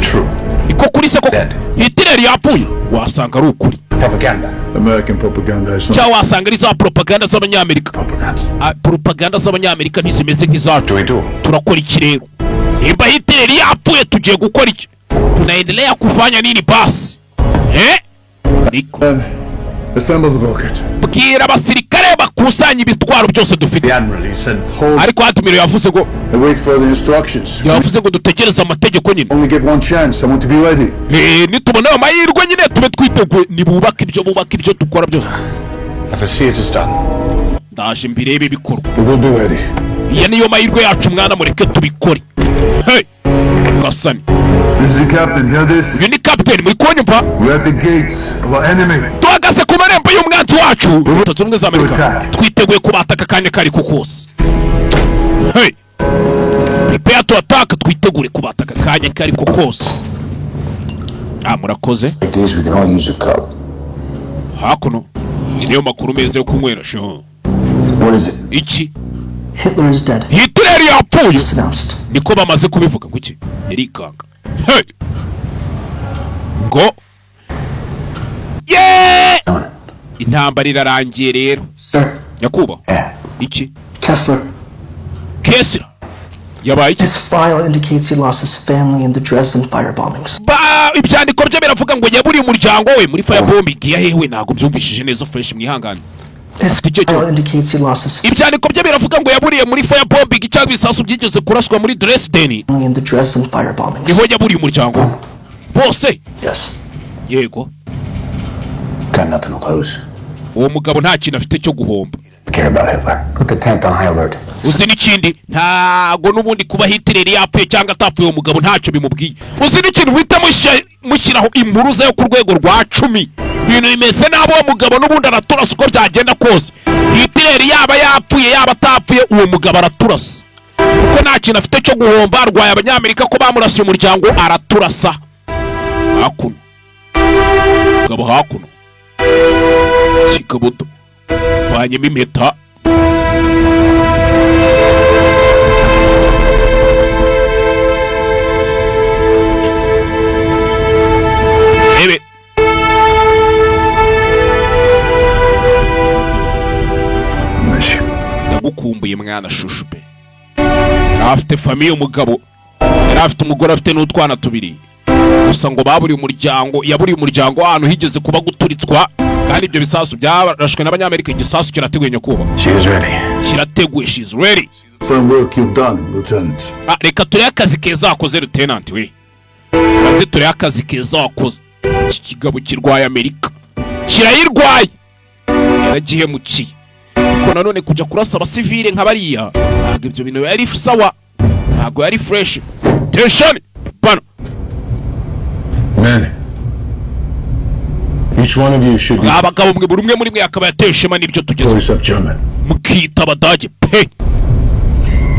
Niko kuri se koko Hitler yapfuye? Wasanga ari ukuri. Propaganda. American propaganda is not Cyangwa wasanga ari za propaganda z'Abanyamerika. Ah, propaganda z'Abanyamerika ntizimeze nk'izacu. Turakora iki rero nimba Hitler yapfuye? Tugiye gukora iki? Tunaendelea kufanya nini basi, eh? Niko. Assemble the rocket. Bwira abasirikare bakusanya ibitwaro byose dufite. Ariko admiral yavuze ngo Await further instructions. Yavuze ngo dutegereze amategeko nyine. Only get one chance. I want to be ready. Nitubona ayo mahirwe nyine tube twiteguye. Nibubaka ibyo, bubaka ibyo, dukora byose. If I see it is done. Ndaje mbirebe bikorwa. We will be ready. Iyo niyo mahirwe yacu mwana, mureke tubikore. Hey! Gasani. This is the captain. Hear this? Uyu ni captain, muri kunyumva? We're at the gates of our enemy. Duhagaze ku marembo y'umwanzi wacu, Leta Zunze Ubumwe za Amerika. Twiteguye kubataka akanya kari ko kose. Hey! Prepare to attack, twitegure kubataka akanya kari ko kose. Ah, murakoze. Like this, we can all use a cup. Hakuno niyo makuru meza yo kunywera sho. What is it? Iki? Hitler is dead. Hitler yapfuye, niko bamaze kubivuga. Ngo iki? Yarikanga. Hey! Ngo ye intambara irarangiye rero. Nyakubahwa, iki? Kessler. Kessler yabaye iki? His file indicates he lost his family in the Dresden fire bombings. Ba, ibyandiko bye biravuga ngo yaburiye umuryango we muri firebombing ya hehe? Ntabwo mbyumvishije neza fresh, mwihangane. His file indicates he lost his Ibyandiko bye biravuga ngo yaburiye muri firebombing cyangwa ibisasu byigeze kuraswa muri Dresden. family in the Dresden fire bombings. Niho yaburiye umuryango we bose. Yes. Yego. Got nothing to lose. Uwo mugabo nta kintu afite cyo guhomba. Care about Hitler. Put the 10th on high alert. Uzi n'ikindi? Ntago n'ubundi kuba Hitler yapfuye cyangwa atapfuye, uwo mugabo ntacyo bimubwiye. Uzi n'ikintu? Uhita mushyiraho impuruza yo ku rwego rwa 10. Ibintu bimeze nabi. Uwo mugabo n'ubundi araturasa uko byagenda kose. Hitler yaba yapfuye, yaba atapfuye, uwo mugabo araturasa kuko nta kintu afite cyo guhomba. Arwaye Abanyamerika ko bamurasiye umuryango, araturasa. Hakuno mugabo, hakuno. Kikabuto vanyemo impeta. Ebe. Ndagukumbuye mwana shushu pe. Yari afite famille, umugabo yari afite umugore, afite n'utwana tubiri gusa. Ngo baburiye umuryango, yaburiye umuryango ahantu higeze kuba guturitswa, kandi ibyo bisasu byarashwe n'Abanyamerika. Igisasu kirateguye, nyakubahwa. She is ready. Kirateguye, she is ready. Fine work you've done, Lieutenant. Ah, reka turebe akazi keza wakoze, Lieutenant we. Maze turebe akazi keza wakoze. Iki kigabo kirwaye Amerika, kirayirwaye, yaragihemukiye. Ariko nanone kujya kurasa abasivile nka bariya, ntabwo ibyo bintu yari sawa, ntabwo yari fresh. Tension bano. Men, each one of you should be Abagabo mwe, buri umwe muri mwe akaba yatewe ishema n'ibyo tugeze Call yourself German. mukita Abadage pe.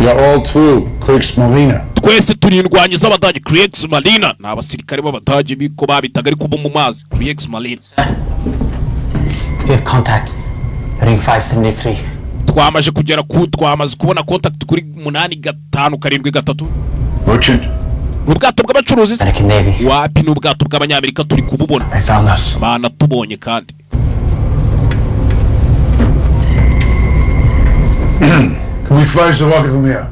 You're all true Kriegsmarine. Twese turi indwanyi z'Abadage, Kriegsmarine. Ni abasirikare b'Abadage biko babitaga, ariko bo mu mazi, Kriegsmarine. We have contact. Ring 573. Twamaze kugera ku, twamaze kubona contact kuri 8573. Merchant. Ni ubwato bw'abacuruzi se? American Navy. Wapi, ni ubwato bw'Abanyamerika, turi kububona. They found us. Banatubonye kandi. Can we fire the rocket from here?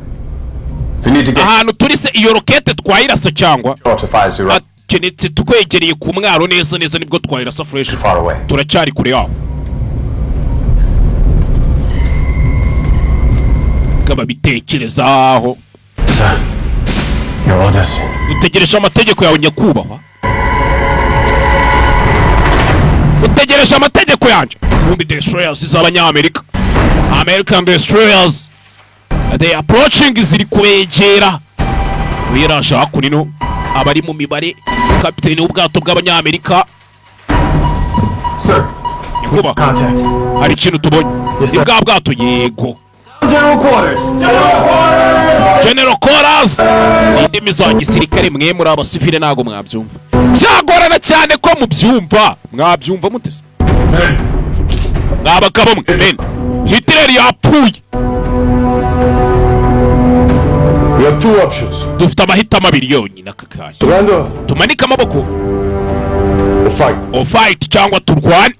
If you need to get Ahantu turi se, iyo rokete twayirasa cyangwa? to 50 Keretse twegereye ku mwaro neza neza, nibwo twayirasa fresh. Far away. Turacyari kure yaho. Babitekerezaho. Sir, your orders. Dutegereje amategeko yawe, nyakubahwa. Utegereje amategeko yanjye. Ubundi destroyers z'Abanyamerika, American destroyers, they approaching, ziri kubegera. Wiraje hakuno, abari mu mibare, kapiteni w'ubwato bw'Abanyamerika. Sir, Nyakubahwa, contact. hari ikintu tubonye. Yes, Ni sir. bwa bwato, yego. General quarters. General quarters. Ni indimi za gisirikare, mwe muri abasivile ntabwo mwabyumva, byagorana cyane ko mubyumva. Mwabyumva mutese mwa bagabo mwe? Men, Hitler yapfuye. We have two options. Dufite amahitamo abiri yonyine aka kanya. Surrender Tumanike amaboko or fight. Or fight, cyangwa turwane.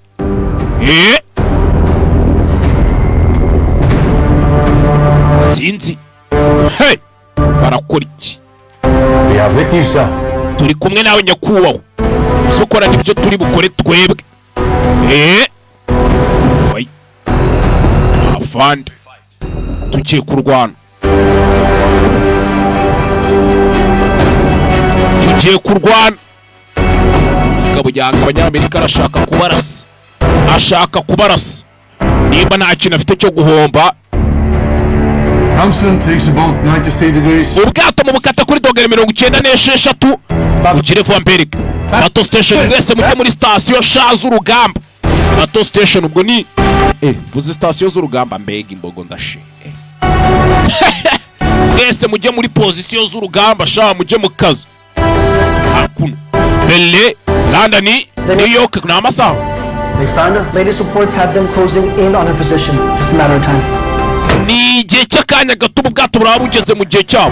Sinzi, hey, barakora iki? We are with you, sir. Turi kumwe nawe nyakubahwa, ibyo ukora nibyo turi bukore twebwe. Fight afande, tugiye kurwana, tugiye kurwana. Mugabo yanga Abanyamerika, arashaka kubarasa, ashaka kubarasa nimba nta kintu afite cyo guhomba. Helmsman takes about 93 degrees. Ubwato mu bukata kuri dogere 96, ugire vuba mbereke. Battle station, mwese mujye muri sitasiyo sha z'urugamba. Battle station ubwo ni mvuze sitasiyo z'urugamba, mbega imbogo ndashe. Mwese mujye muri pozisiyo z'urugamba sha, mujye mu kazi. Hakuno Berlin, London, New York ni amasaha. They found her. Latest reports have them closing in on her position. Just a matter of time. Ni igihe cy'akanya gato, ubu bwato buraba bugeze mu gihe cyabo.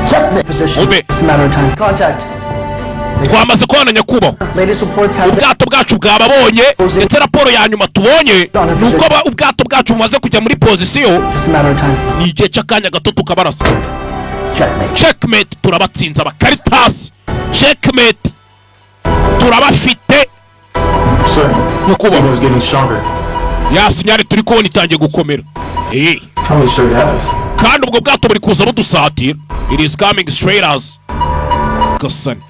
Checkmate. Position. Umve. Just a matter of time. Contact. Twamaze kubona, nyakubahwa. Latest reports have them Ubwato bwacu bwababonye, ndetse raporo ya nyuma tubonye ni uko ubwato bwacu bumaze kujya muri pozisiyo. Just a matter of time. Ni igihe cy'akanya gato tukabarasa. Checkmate. Checkmate, turabatsinze abakaritasi. Checkmate, turabafite. Sir, Nyakubahwa, is getting stronger. Ya signal turi kubona itangiye gukomera. It's coming straight at us. Kandi ubwo bwato buri kuza budusatira, it is coming straight us. Gasani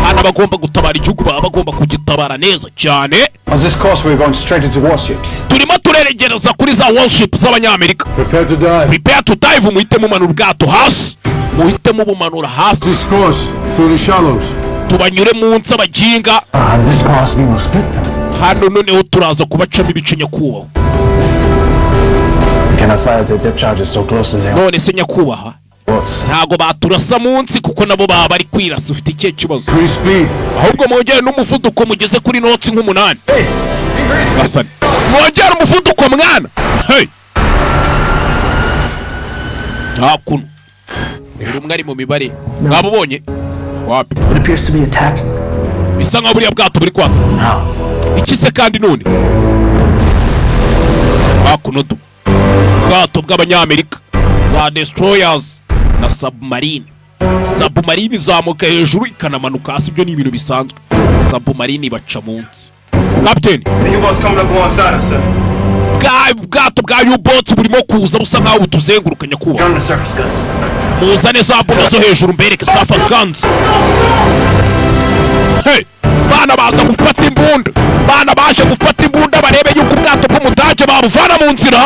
hano, abagomba gutabara igihugu baba bagomba kugitabara neza cyane. On this course, we're going straight into warships. Turimo tureregereza kuri za warship z'Abanyamerika. Prepare to dive. Prepare to dive, muhite mumanura ubwato hasi, muhite mubumanura hasi. This course through the shallows. Tubanyure munsi abaginga. On this course, we will split them. Hano noneho turaza kubacamo ibice, nyakubahwa. We cannot fire their depth charges so close to them. None se nyakubahwa, Boats. ntago baturasa munsi kuko nabo baba bari kwirasa. Ufite ikihe kibazo? Increase speed. Ahubwo mwongere n'umuvuduko, mugeze kuri knots nk'umunani. Gasani, mwongere umuvuduko mwana. Hey! Nta kuntu buri umwe ari mu mibare. Mwabubonye wapi? It appears to be attacking. Bisa nkaho buriya bwato buri kwaka iki se kandi none? Hakuno du ubwato bw'Abanyamerika, za destroyers na submarine. Submarine izamuka hejuru ikanamanuka hasi, ibyo ni ibintu bisanzwe. Submarine ibaca munsi, kapiteni. The U-boat's coming up alongside us, sir. Bwa bwato bwa U-boats burimo kuza busa nkaho butuzenguruka, nyakubahwa. Turn the surface guns. Muzane za mbunda zo hejuru mbereke surface guns. Hey! Bana baza gufata imbunda, bana baje gufata imbunda barebe yuko ubwato bw'Umudage babuvana mu nzira.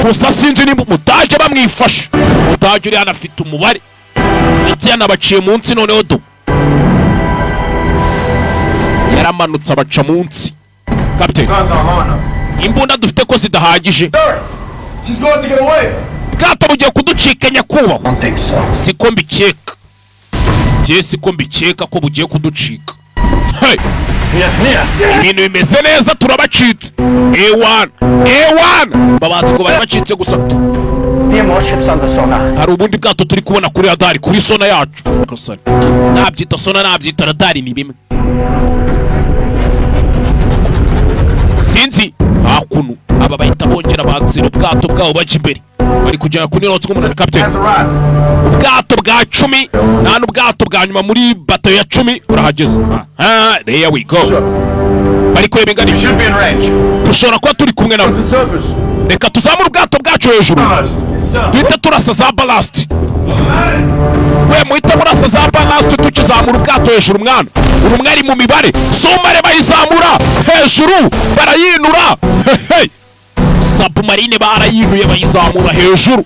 Gusa sinzi nimba Umudage bamwifashe. Umudage uri hano afite umubare, ndetse yanabaciye munsi. Noneho do yaramanutse abaca munsi, kapiteni. Guns aren't low enough. Imbunda dufite ko zidahagije? He's going to get away. Ubwato bugiye kuducika, nyakubahwa. Siko mbikeka njye, siko mbikeka ko bugiye kuducika. Hey! Ibintu bimeze neza, turabacitse ewana ewana. Babazi ko bari bacitse gusa. There are more ships on the sonar. Hari ubundi bwato turi kubona kuri radari, kuri sonar yacu. Gusa nabyita sonar, nabyita radari, ni bimwe, sinzi. Hakuno aba bahita bongera batsira ubwato bwabo bajya imbere, bari kugera kuri knots nk'umunani, kapiteni. Ubwato bwa 10 nta n'ubwato bwa nyuma muri bato ya 10 burahageze. Aha, there we go. Bari kureba ingano, dushobora kuba turi kumwe nabo. Reka tuzamure ubwato bwacu hejuru, duhite turasa za ballast. We muhite murasa za ballast tukizamura ubwato hejuru mwana. Uri umwe ari mu mibare, sumare bayizamura hejuru barayinura. Hey! Submarine barayinuye bayizamura hejuru.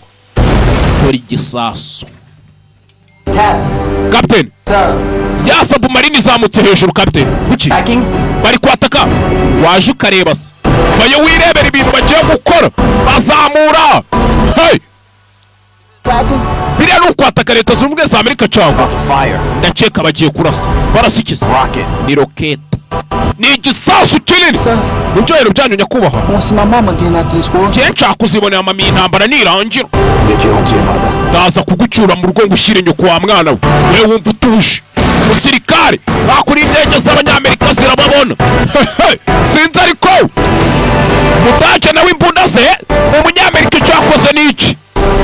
Dore igisasu, kapiteni. Ya submarine izamutse hejuru, kapiteni. Kuki bari kwataka? Waje ukareba se? Vayo wirebera ibintu bagiye gukora, bazamura. Hey! Biriya ni ukwataka Leta Zunze Ubumwe za Amerika cyangwa? Ndakeka bagiye kurasa. Barasikiza ni rokete, ni igisasu kinini mu byohero byanyu, nyakubahwa. Njye nshaka kuzibonera mami intambara nirangira. Ndaza kugucyura mu rugo ngo ushyire nyoko wa mwana we. Wewe wumva utuje umusirikare. Bakuri indege z'Abanyamerika zirababona. Sinzi ariko Mudage nawe imbunda ze. Umunyamerika icyo yakoze ni iki?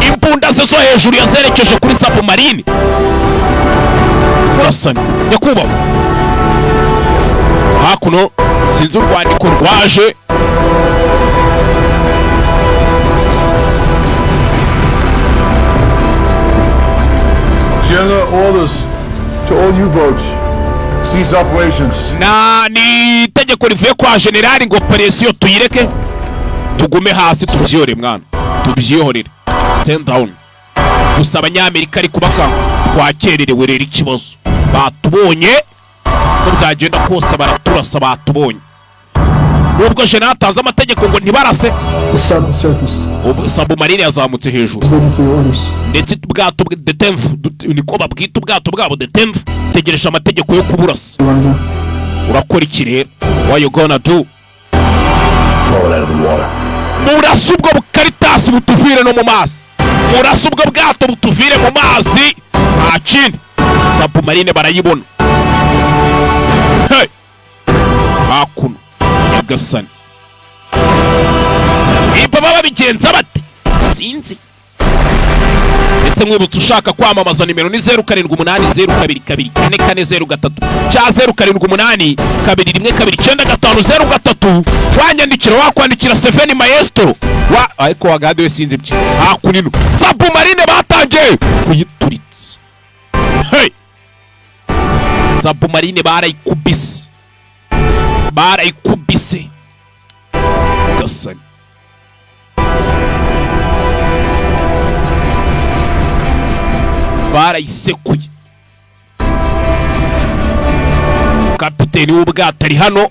Imbunda ze zo hejuru yazerekeje kuri submarine. Urasani nyakubahwa. Hakuno sinzi urwandiko rwaje. General orders to all U-boats. Cease operations. Na ni itegeko rivuye kwa generali ngo operation tuyireke, tugume hasi, tubyihorere mwana, tubyihorere, stand down. Gusa Abanyamerika ari kubakanga, twakererewe rero. Ikibazo batubonye, uko byagenda kose baraturasa, batubonye. Nubwo generali atanze amategeko ngo ntibarase. The sub has surfaced. Ubu submarine yazamutse hejuru. It's waiting for your orders. Ndetse ubwato bwe the 10th, niko babwita ubwato bwabo, the 10th, tegereje amategeko yo kuburasa. You wanna do? Urakora iki rero? What you gonna do? Blow it out of the water. Murase ubwo bukaritasi butuvire no mu mazi, murase ubwo bwato butuvire mu mazi, nta kindi. Submarine barayibona. Hey! Hakuno nyagasani, nimba baba babigenza bate sinzi. Ndetse mwibutsa, ushaka kwamamaza nimero ni 0780224403 cya 0782112953. Wanyandikira, wakwandikira Seven Maestro wa ariko wagade we sinzi ibye. Hakunino submarine batangiye kuyituritsa. Hey! Submarine barayikubise, barayikubise gasani. Barayisekuye. Kapiteni w'ubwato ari hano.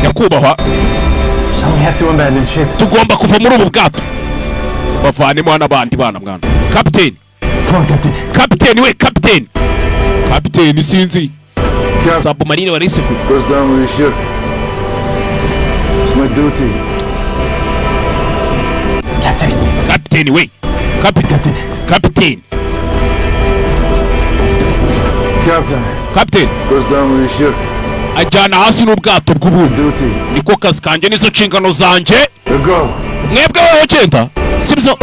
Nyakubahwa. So we have to abandon ship. Tugomba kuva muri ubu bwato, bavanemo hano abandi bana mwana. Kapiteni, Come on, Captain. Kapiteni we, kapiteni, kapiteni, sinzi submarine warisekuye. Goes down with the ship. It's my duty. Captain. Kapiteni we, kapiteni, kapiteni. Captain. Kapiteni. Goes down with the ship. Ajyana hasi n'ubwato bw'ubundi. Duty. Niko kazi kanjye, nizo nshingano zanjye. Go. Mwebwe weho genda, sibyo?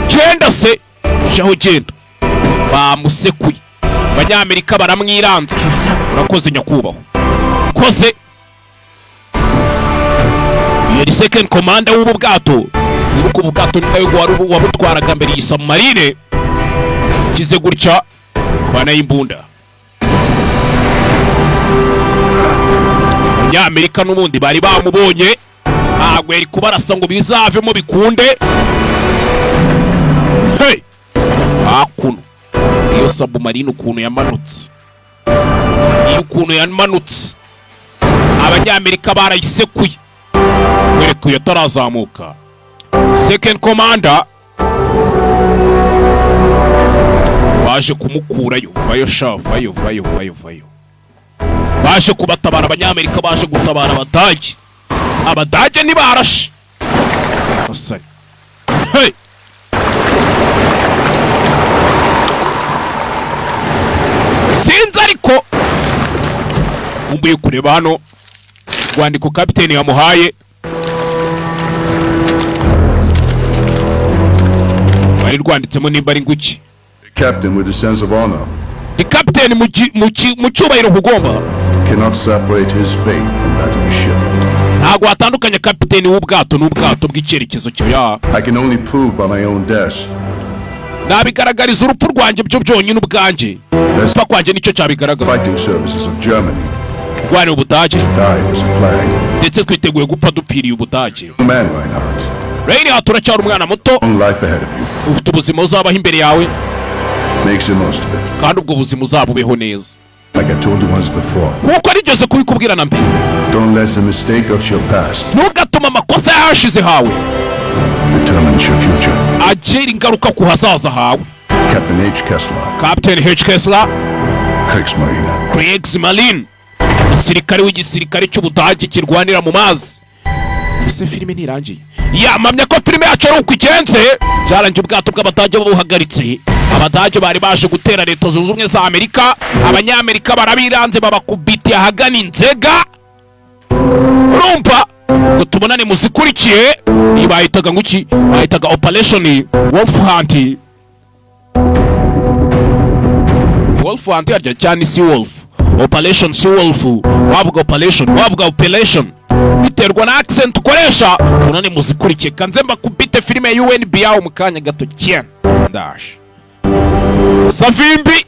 Genda se, jaho genda. Bamusekuye, Abanyamerika baramwiranze. Urakoze nyakubahwa, koze. Yari second commander w'ubu bwato. Wibuka ubu bwato ni nawe wari wabutwaraga mbere iyi submarine. Kize gutya vana y'imbunda. Abanyamerika n'ubundi bari bamubonye, ntabwo yari kubarasa ngo bizavemo bikunde. Hey! Hakuno iyo submarine ukuntu yamanutse, iyo ukuntu yamanutse, Abanyamerika barayisekuye. Mwereke uyu atarazamuka, second commander baje kumukurayo. Vayo sha, vayo, vayo, vayo, vayo. Baje kubatabara, Abanyamerika baje gutabara Abadage. Abadage ntibarashe basare. Hey! Sinzi ariko nkumbuye kureba hano rwandiko kapiteni yamuhaye, rwari rwanditsemo nimba ari nguki. Captain with a sense of honor Ni kapiteni mu cyubahiro kugomba cannot separate his fate from that of his ship. Ntabwo watandukanya kapiteni w'ubwato n'ubwato bw'icyerekezo cyo ya. I can only prove by my own death Nabigaragariza urupfu rwanjye, byo byonyine ubwanjye, gupfa kwanjye nicyo cyabigaragaza. fighting services of Germany Kurwanira Ubudage die for the flag. ndetse twiteguye gupfa dupfiriye Ubudage. Man, Reinhardt. Reinhardt, uracyari umwana muto. Long life ahead of you. Ufite ubuzima uzabaho imbere yawe. Makes the most of it. Kandi ubwo buzima uzabubeho neza. Like I told you once before. Nkuko nigeze kubikubwira na mbere. Don't let the mistake of your past Ntugatuma amakosa y'ahashize hawe determine your future. agira ingaruka ku hazaza hawe. Captain H. Kessler, Captain H Kessler, Kriegsmarine. Kriegsmarine, umusirikare w'igisirikare cy'Ubudage kirwanira mu mazi. Ese filime ntirangiye? Yamamye ko filime yacu ari uko igenze. Byarangiye ubwato bw'Abadage babuhagaritse. Abadage bari baje gutera Leta Zunze Ubumwe za Amerika, Abanyamerika barabiranze, babakubitiye ahagana inzega. Urumva ngo tubonane muzikurikiye. Iyi bahitaga ngo iki? Bahitaga Operation Wolf Hunt. Wolf Hunt yarya cyane, Sea Wolf, Operation Sea Wolf. Wavuga operation, wavuga operation, biterwa na accent ukoresha. Tubonane muzikurikiye. Kanze mbakubite filime ya UNBA mu kanya gato cyane, ndaje. Savimbi.